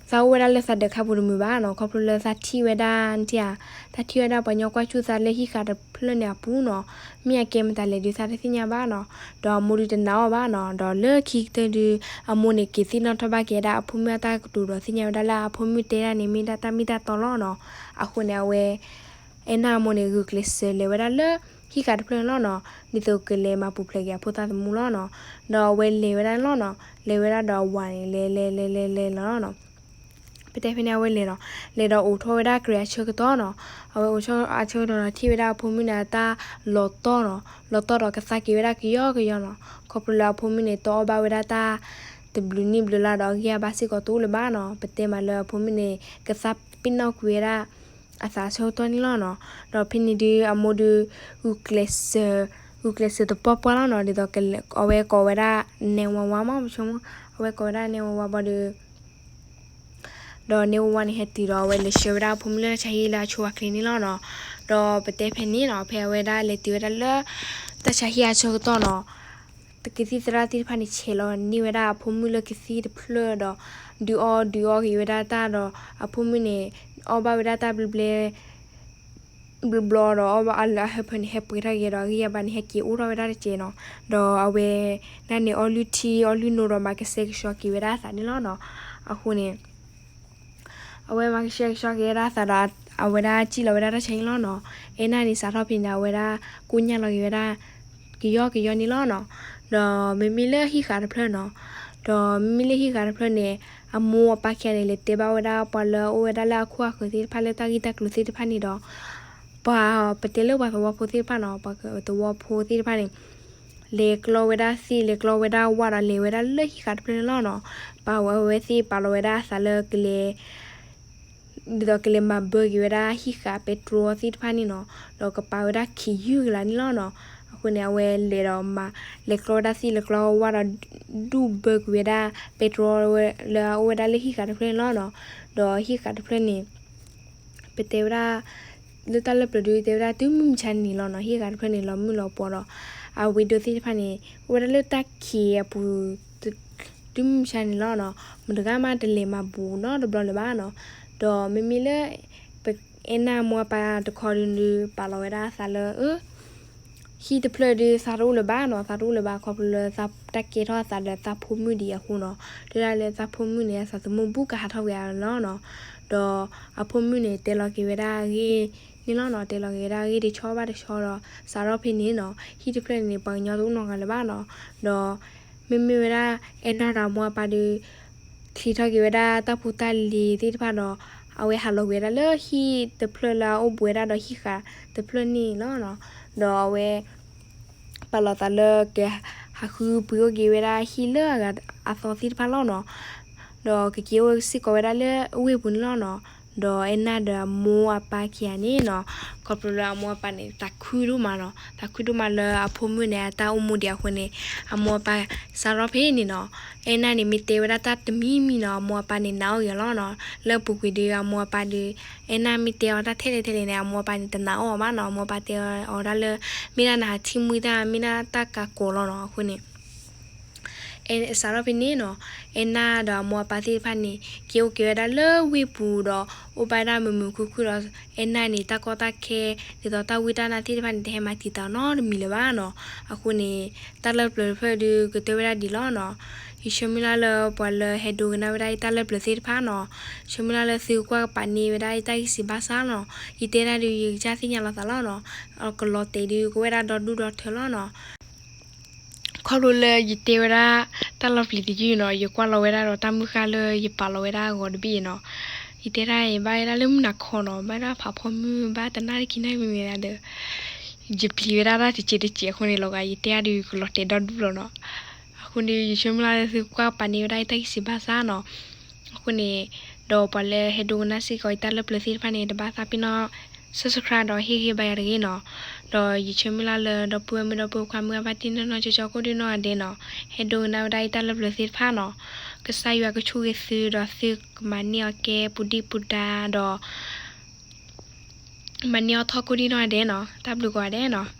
သးအိၣ်ဝဲဒၣ်လၢသးဒၢးခါပူၤတမုာ်ဘၣ်နီၤ, ခီဖျိလၢသးထံၣ်ဝဲဒၣ် နထံၣ်ဧါ, သးထံၣ်ဝဲဒၣ်ပှၤကညီကွၢ်ဆူၣ်သးလၢဟံၣ်ဃာ်တဖျၢၣ်န့ၣ်အပူၤနီၤ, မ့ၢ်အကဲမတၤလဲၣ်ဒုးသးတသ့ၣ်ညါဘၣ်နီၤ, ဒီးအမိၢ်ဒုးတနာ်အီၤဘၣ်နီၤ, ဒီးလၢခံကတၢၢ်ဒုး အမိၢ်န့ၣ်က့ၤသ့ၣ်နီၣ်ထီၣ်ဘၣ်က့ၤဝဲဒၣ်အဖိမုၣ်အတၢ်ကတိၤဒီးသ့ၣ်ညါဝဲဒၣ်လၢအဖိမုၣ်တဲဒၣ်န့ၣ် မ့ၢ်ဒၣ်တၢ်မ့ၢ်တၢ်တီလီၤနီၤ, အဃိန့ၣ် အဝဲ အဲနၢ်အမိၢ်န့ၣ် ဂုာ်ကျဲးစၢးလဲၤဝဲဒၣ်လၢဟံၣ်ဃာ်တဖျၢၣ်န့ၣ်လီၤနီၤ, ဒ်သိးကလဲၤမၤပူၤဖျဲးက့ၤအဖိသၣ်သမူလီၤနီၤ, ဒီးအဝဲလဲၤဝဲဒၣ်န့ၣ်လီၤနီၤ, လဲၤဝဲဒၣ်ဒီးအဝၤန့ၣ် လဲၤလဲၤလဲၤလဲၤလဲၤလီၤနီၤ, ပတဲဖဲန့ၣ်အဝဲလဲၤနီၤ, လဲၤဒီးအိးထီၣ်ဝဲဒၣ်ကြဲးအဆၢကတီၢ်နီၤ, အဝဲအိးထီၣ်အဆၢကတီၢ်ဒီးထံၣ်ဝဲဒၣ်အဖိမုၣ်န့ၣ် အတၢ်လီၤတီၢ်နီၤ, လီၤတီၢ်ဒီးကသါက့ၤဝဲဒၣ်ကယီကယီနီၤ, ခီဖျိလၢအဖိမုၣ်န့ၣ် တအီၣ်ဘၣ်ဝဲဒၣ်တၢ် တဘျုးနံၣ်ဘျုးလါဒီးအဂံၢ်အဘါစ့ၢ်ကီးတအိၣ်လၢၤဘၣ်နီၤ, ပတဲမးလၢအဖိမုၣ်န့ၣ် ကသါပ့ၤနီၣ်ကွံာ်ဝဲဒၣ် အသးဆၢကတီၢ်န့ၣ်လီၤနီၤ, ဒီးဖဲန့ၣ်ဒုးအမိၢ်ဒုး ဂုာ်ကျဲးစၢး ဂုာ်ကျဲးစၢးတပှၢ်ပှၢ်လီၤနီၤ, ဒ်သိးအဝဲကိးဝဲဒၣ် နၢဝါဝါမး ပဆိကမိၣ်, အဝဲကိးဝဲဒၣ် နၢဝါဝါ ဘၣ်ဒီး ဒီးနၢဝါဝါန့ၣ်ဟဲတုၤဒီး အဝဲလဲၤဆှၢဝဲဒၣ်အဖိမုၣ်လၢတၢ်ဆါဟံၣ်လၢအဆိအချ့န့ၣ်လီၤနီၤ, ဒီးပတဲဖဲန့ၣ်နီၤ, ဖဲအဝဲဒၣ်လဲၤတုၤဝဲဒၣ်လၢ တၢ်ဆါဟံၣ်အဆၢကတီၢ်နီၤ, တကသံၣ်သရၣ်သ့ၣ်တဖၣ်န့ၣ် ဆဲးလီၤန့ၢ်ဝဲဒၣ်အဖိမုၣ်လၢကသံၣ်တဖျၢၣ်ဒီး ဒုးအီၣ်ဒုးအီက့ၤဝဲဒၣ်တၢ်ဒီး အဖိမုၣ်န့ၣ် အီၣ်ဘၣ်ဝဲဒၣ်တၢ်ဘျဲဘျဲ ဘျီဘျီဒီး အီၣ်ဘၣ်အလၢအဟၢဖၢန့ၣ် ဟဲပှဲၤထီၣ်က့ၤဒီး အဂံၢ်အဘါန့ၣ် ဟဲက့ၤအိၣ်ထီၣ်ဝဲဒၣ်တကဲးနီၤ, ဒီးအဝဲဒၣ်န့ၣ် အီၣ်လုၢ်ထံအီလုၢ်နိဒီး မၤကဆှဲကဆှီက့ၤဝဲဒၣ်အသးန့ၣ်လီၤနီၤ, အဃိန့ၣ် အဝဲမၤကဆှဲကဆှီက့ၤဝဲဒၣ်အသးဒီး အဝဲဒၣ်စံၣ်လီၤဝဲဒၣ်တၢ်ဆါဟံၣ်လီၤနီၤ, အဲနၢ်န့ၣ်စးထီၣ်ဖဲန့ၣ် အဝဲဒၣ်ကိၣ်ညၣ်လီၤက့ၤဝဲဒၣ် ကယီကယီန့ၣ်လီၤနီၤ, ဒီးမ့မ့ၢ်လၢဟံၣ်ဃာ်တဖျၢၣ်နီၤ, ဒီးမ့မ့ၢ်လၢဟံၣ်ဃာ်တဖျၢၣ်န့ၣ် အမိၢ်အပၢ်ခံဂၤန့ၣ် လဲၤတဲဘၣ်ဝဲဒၣ်ပှၤလၢအအိၣ်ဝဲဒၣ်လၢအခိၣ်အဃၢၤသ့ၣ်တဖၣ်လၢတၢ်ဂ့ၢ်တၢ်ကျိၤသ့ၣ်တဖၣ်န့ၣ်ဒီး ပှၤပတဲလၢပှၤသဝီဖိသ့ၣ်တဖၣ်နီၤ, ပှၤသဝီဖိသ့ၣ်တဖၣ်န့ၣ် လဲၤကျီဝဲဒၣ်သ့ၣ် လဲၤကျီဝဲဒၣ်ဝၣ်ဒီး လဲၤဝဲဒၣ်လၢဟံၣ်ဃာ်တဖျၢၣ်န့ၣ်လီၤနီၤ. ပာ်ဝဲသ့ၣ် ပာ်လီၤဝဲဒၣ်အသးလၢကလဲၤ ဒ်သိးကလဲၤမၤဘၢက့ၤဝဲဒၣ်ဟံၣ်ဃာ်ပဲတြီသ့ၣ်တဖၣ်န့ၣ်နီၤ, ဒီးကပာ်ဝဲဒၣ်ခံယုၢ်ကလးန့ၣ်လီၤနီၤ. အဃိန့ၣ် အဝဲလဲၤဒီးမၤ လဲၤကျီဝဲဒၣ်သ့ၣ် လဲၤကျီဝၣ်ဒီး ဒုၣ်ဘၢက့ၤဝဲဒၣ်ပဲတြီ လၢအအိၣ်ဝဲဒၣ်လၢဟံၣ်ဃာ်တဖျၢၣ်န့ၣ်လီၤနီၤ. ဒီးဟံၣ်ဃာ်တဖျၢၣ်န့ၣ် ပတဲဝဲဒၣ် လၢတၢ်လၢပျၢၤဒုး တဲဝဲဒၣ်တုၤမုၢ်မဆါန့ၣ်လီၤနီၤ, ဟံၣ်ဃာ်တဖျၢၣ်န့ၣ် လီၤမုၢ်လီၤပှီၤဒီး အဝ့ၤဒိသ့ၣ်တဖၣ်န့ၣ် အိၣ်ဝဲဒၣ်လၢတၢ်ခံးအပူၤ တုၤမုၢ်မဆါန့ၣ်လီၤနီၤ. မတၤတဂၤမးတလဲၤမၤဘူးနီတဘျီလၢၤဘၣ်နီၤ. ဒီးမ့မ့ၢ်လၢ အဲၣ်နၢ်မိၢ်အပၢ်တခီဒုး ပာ်လီၤဝဲဒၣ်အသးလၢ အၢ ဟံၣ်တဖျၢၣ်ဒုး သးတအိၣ်လၢၤဘၣ်နီၤ, သးတအိၣ်လၢၤဘၣ် ခီဖျိလၢတၢ်ကဲထီၣ်အသးဒီးသးဖိမုၣ်ဒံးအဃိနီၤ. တဲဒၣ်လၢသးဖိမုၣ်န့ၣ် အသးသမူဘူးကဟးထီၣ်က့ၤအီၤလီၤနီၤ. ဒီးအဖိမုၣ်န့ၣ် တဲလီၤက့ၤဝဲဒၣ်အဂ့ၢ်န့ၣ်လီၤနီၤ, တဲလီၤက့ၤဝဲဒၣ်အဂ့ၢ်တဆီဘၣ်တဆီဒီး စးထီၣ်ဖဲန့ၣ်နီၤ ဟံၣ်တဖျၢၣ်န့ၣ် ပှၤကညီတအိၣ်နီတဂၤလၢၤဘၣ်နီၤ. ဒီး မ့မ့ၢ်ဝဲဒၣ် အဲၣ်နၢ်ဒီးအမိၢ်အပၢ်ဒုး ချံးထီၣ်က့ၤဝဲဒၣ်တၢ်ဖိတၢ်လံၤသ့ၣ်တဖၣ်ဒီး အဝဲဟးလီၤကွံာ်ဝဲဒၣ်လၢဟံၣ်တဖျၢၣ်လၢအအိၣ်ဘူးဝဲဒၣ်ဒီးဟံၣ်ဃာ်တဖျၢၣ်န့ၣ်လီၤနီၤ. ဒီးအဝဲ ပာ်လီၤသးလၢကဟးဃုပှ့ၤအိၣ်က့ၤဝဲဒၣ်ဟံၣ်လၢအဂၤအသီသ့ၣ်တဖၣ်လီၤနီၤ. ဒီးကက့ၤအိၣ်စ့ၢ်ကီးဝဲဒၣ်လၢဝ့ၢ်ပူၤန့ၣ်လီၤနီၤ. ဒီးအဲၣ်နၢ်ဒီးအမိၢ်အပၢ်ခံဂၤန့ၣ်နီၤ ခီဖျိလၢအမိၢ်အပၢ်န့ၣ် သးခုဒိၣ်မးနီၤ, သးခုဒိၣ်မးလၢအဖိမုၣ်န့ၣ် အတၢ်အိၣ်မူဒံးအဃိန့ၣ် အမိၢ်အပၢ်စးထီၣ်ဖဲန့ၣ်နီၤ. အဲၣ်နၢ်န့ၣ် မ့ၢ်တဲဝဲဒၣ်တၢ်တမံၤမံၤနီၤ အမိၢ်အပၢ်န့ၣ် နာ်အီၤဂ့ၤလီၤနီၤ. လၢအပူၤကွံာ်ဒုး အမိၢ်အပၢ်ဒုး အဲၣ်နၢ်မ့ၢ်တဲအီၤတၢ်ထဲလဲၣ်ထဲလဲၣ်န့ၣ် အမိၢ်အပၢ်န့ၣ် တနာ်အီၤဘၣ်နီၤ. အမိၢ်အပၢ်တဲအီၤဒၣ်လၢ မ့ၢ်ဒၣ်နဟးထံၣ်မှံတၢ် မ့ၢ်ဒၣ်တၢ်ကးကိးလီၤနီၤ. အဃိန့ၣ် စးထီၣ်ဖဲန့ၣ်နီၤ အဲၣ်နၢ်ဒီးအမိၢ်အပၢ်သ့ၣ်တဖၣ်န့ၣ် က့ၤအိၣ်က့ၤဝဲဒၣ်လၢဝ့ၢ်ပူၤဒီး အိၣ်ဘၣ်ဒၣ်မုာ်မုာ်ခုၣ်ခုၣ်ဒီး အဲၣ်နၢ်န့ၣ် တၢ်ကီတၢ်ခဲ ဒ်သိးတၢ်ဝံတၢ်နါသ့ၣ်တဖၣ်န့ၣ် တဟဲမၤတံာ်တာ်နီတမံၤလၢၤဘၣ်နီၤ. အဃိန့ၣ် တၢ်လၢပျၢၤတဖျၢၣ်ဒုး ကတၢၢ်ဝဲဒၣ်ဒံးလီၤနီၤ. ယဆၢမုၢ်လၢ်လၢပှၤလၢဟဲဒိကနၣ်ဝဲဒၣ်ယတၢ်လၢပျၢၤသ့ၣ်တဖၣ်နီၤ, ဆၢမုၢ်လၢ်လၢသုကကွၢ်ကပာ်န့ၢ်ဝဲဒၣ်ယတၢ်ဂ့ၢ်စံးဘၣ်ဆၣ်နီၤ. ယတဲဒၣ်ဒုး ယကစၢ်သ့ၣ်ညါလီၤသးလီၤနီၤ. ကလီၤတဲာ်ဒုး ကဝဲဒၣ်ဒီဒူၣ်ဒီထၢလီၤနီၤ. ခီဖျိလၢယတဲဝဲဒၣ်တၢ်လီၤပျံၤတယုၢ်နီၤ, ယကွၢ်လီၤဝဲဒၣ်ဒီးတၢ်မုၢ်ဃၢ်လၢယပာ်လီၤဝဲဒၣ်အဂီၤတဘ့ၣ်နီၤ. ယတဲဒၣ်ယဘၣ်ဝဲဒၣ်လၢမုၢ်နၤခီနီၤ, ဘၣ်ဒၣ်ဖးဖီမုၢ် ဘၣ်တနၣ်ရံၣ်ခံနၣ်ရံၣ်မ့ၢ်ဝဲဒၣ်ဒီး ယပျံၤဝဲဒၣ်တၢ်တစဲးတစဲးအဃိန့ၣ်လီၤဂာ် ယတဲအါဒုးကလီၤတဲာ်ဒီဒူၣ်လီၤနီၤ. အဃိန့ၣ် ယဆၢမုၢ်လၢ်လၢသုကကွၢ်ကပာ်န့ၢ်ဝဲဒၣ်ယတၢ်ဂ့ၢ်စံးဘၣ်ဆၣ်နီၤ. အဃိန့ၣ် ဒီးပှၤလၢဟဲဒိကနၣ်စ့ၢ်ကီးယတၢ်လၢပျၢၤသ့ၣ်တဖၣ်န့ၣ် တဘၣ်သးပ့ၤနီၣ် subscribe ဒီးဟ့ၣ်ဂံၢ်ဘါယၤတဂ့ၤနီၤ. ဒီးယဆၢမုၢ်လၢ်လၢဒီပုၢ်ဝဲၢ်မုၣ်ဒီပုၢ်ဝဲၢ်ခွါမုၢ်အဘၣ်တ့ၢ်နီၢ်နီၢ်ကၠီကၠီကိးဒုနီၢ်ဂၤဒဲးနီၤ, ဟဲဒိကနၣ်ဝဲဒၣ်ယတၢ်လၢပျၢၤသ့ၣ်တဖၣ်နီၤ. ကစၢ်ယွၤကဆိၣ်ဂ့ၤသုဒီးသုကမၤန့ၢ်အီၤကဲပူၤဒံၣ်ပူၤဒါဒီး မၤန့ၢ်အီၤထီၣ်ကိးဒံနီၢ်ဂၤဒဲးနီၤ. တၢ်ဘျုးကိးဂၤဒဲးနီၤ.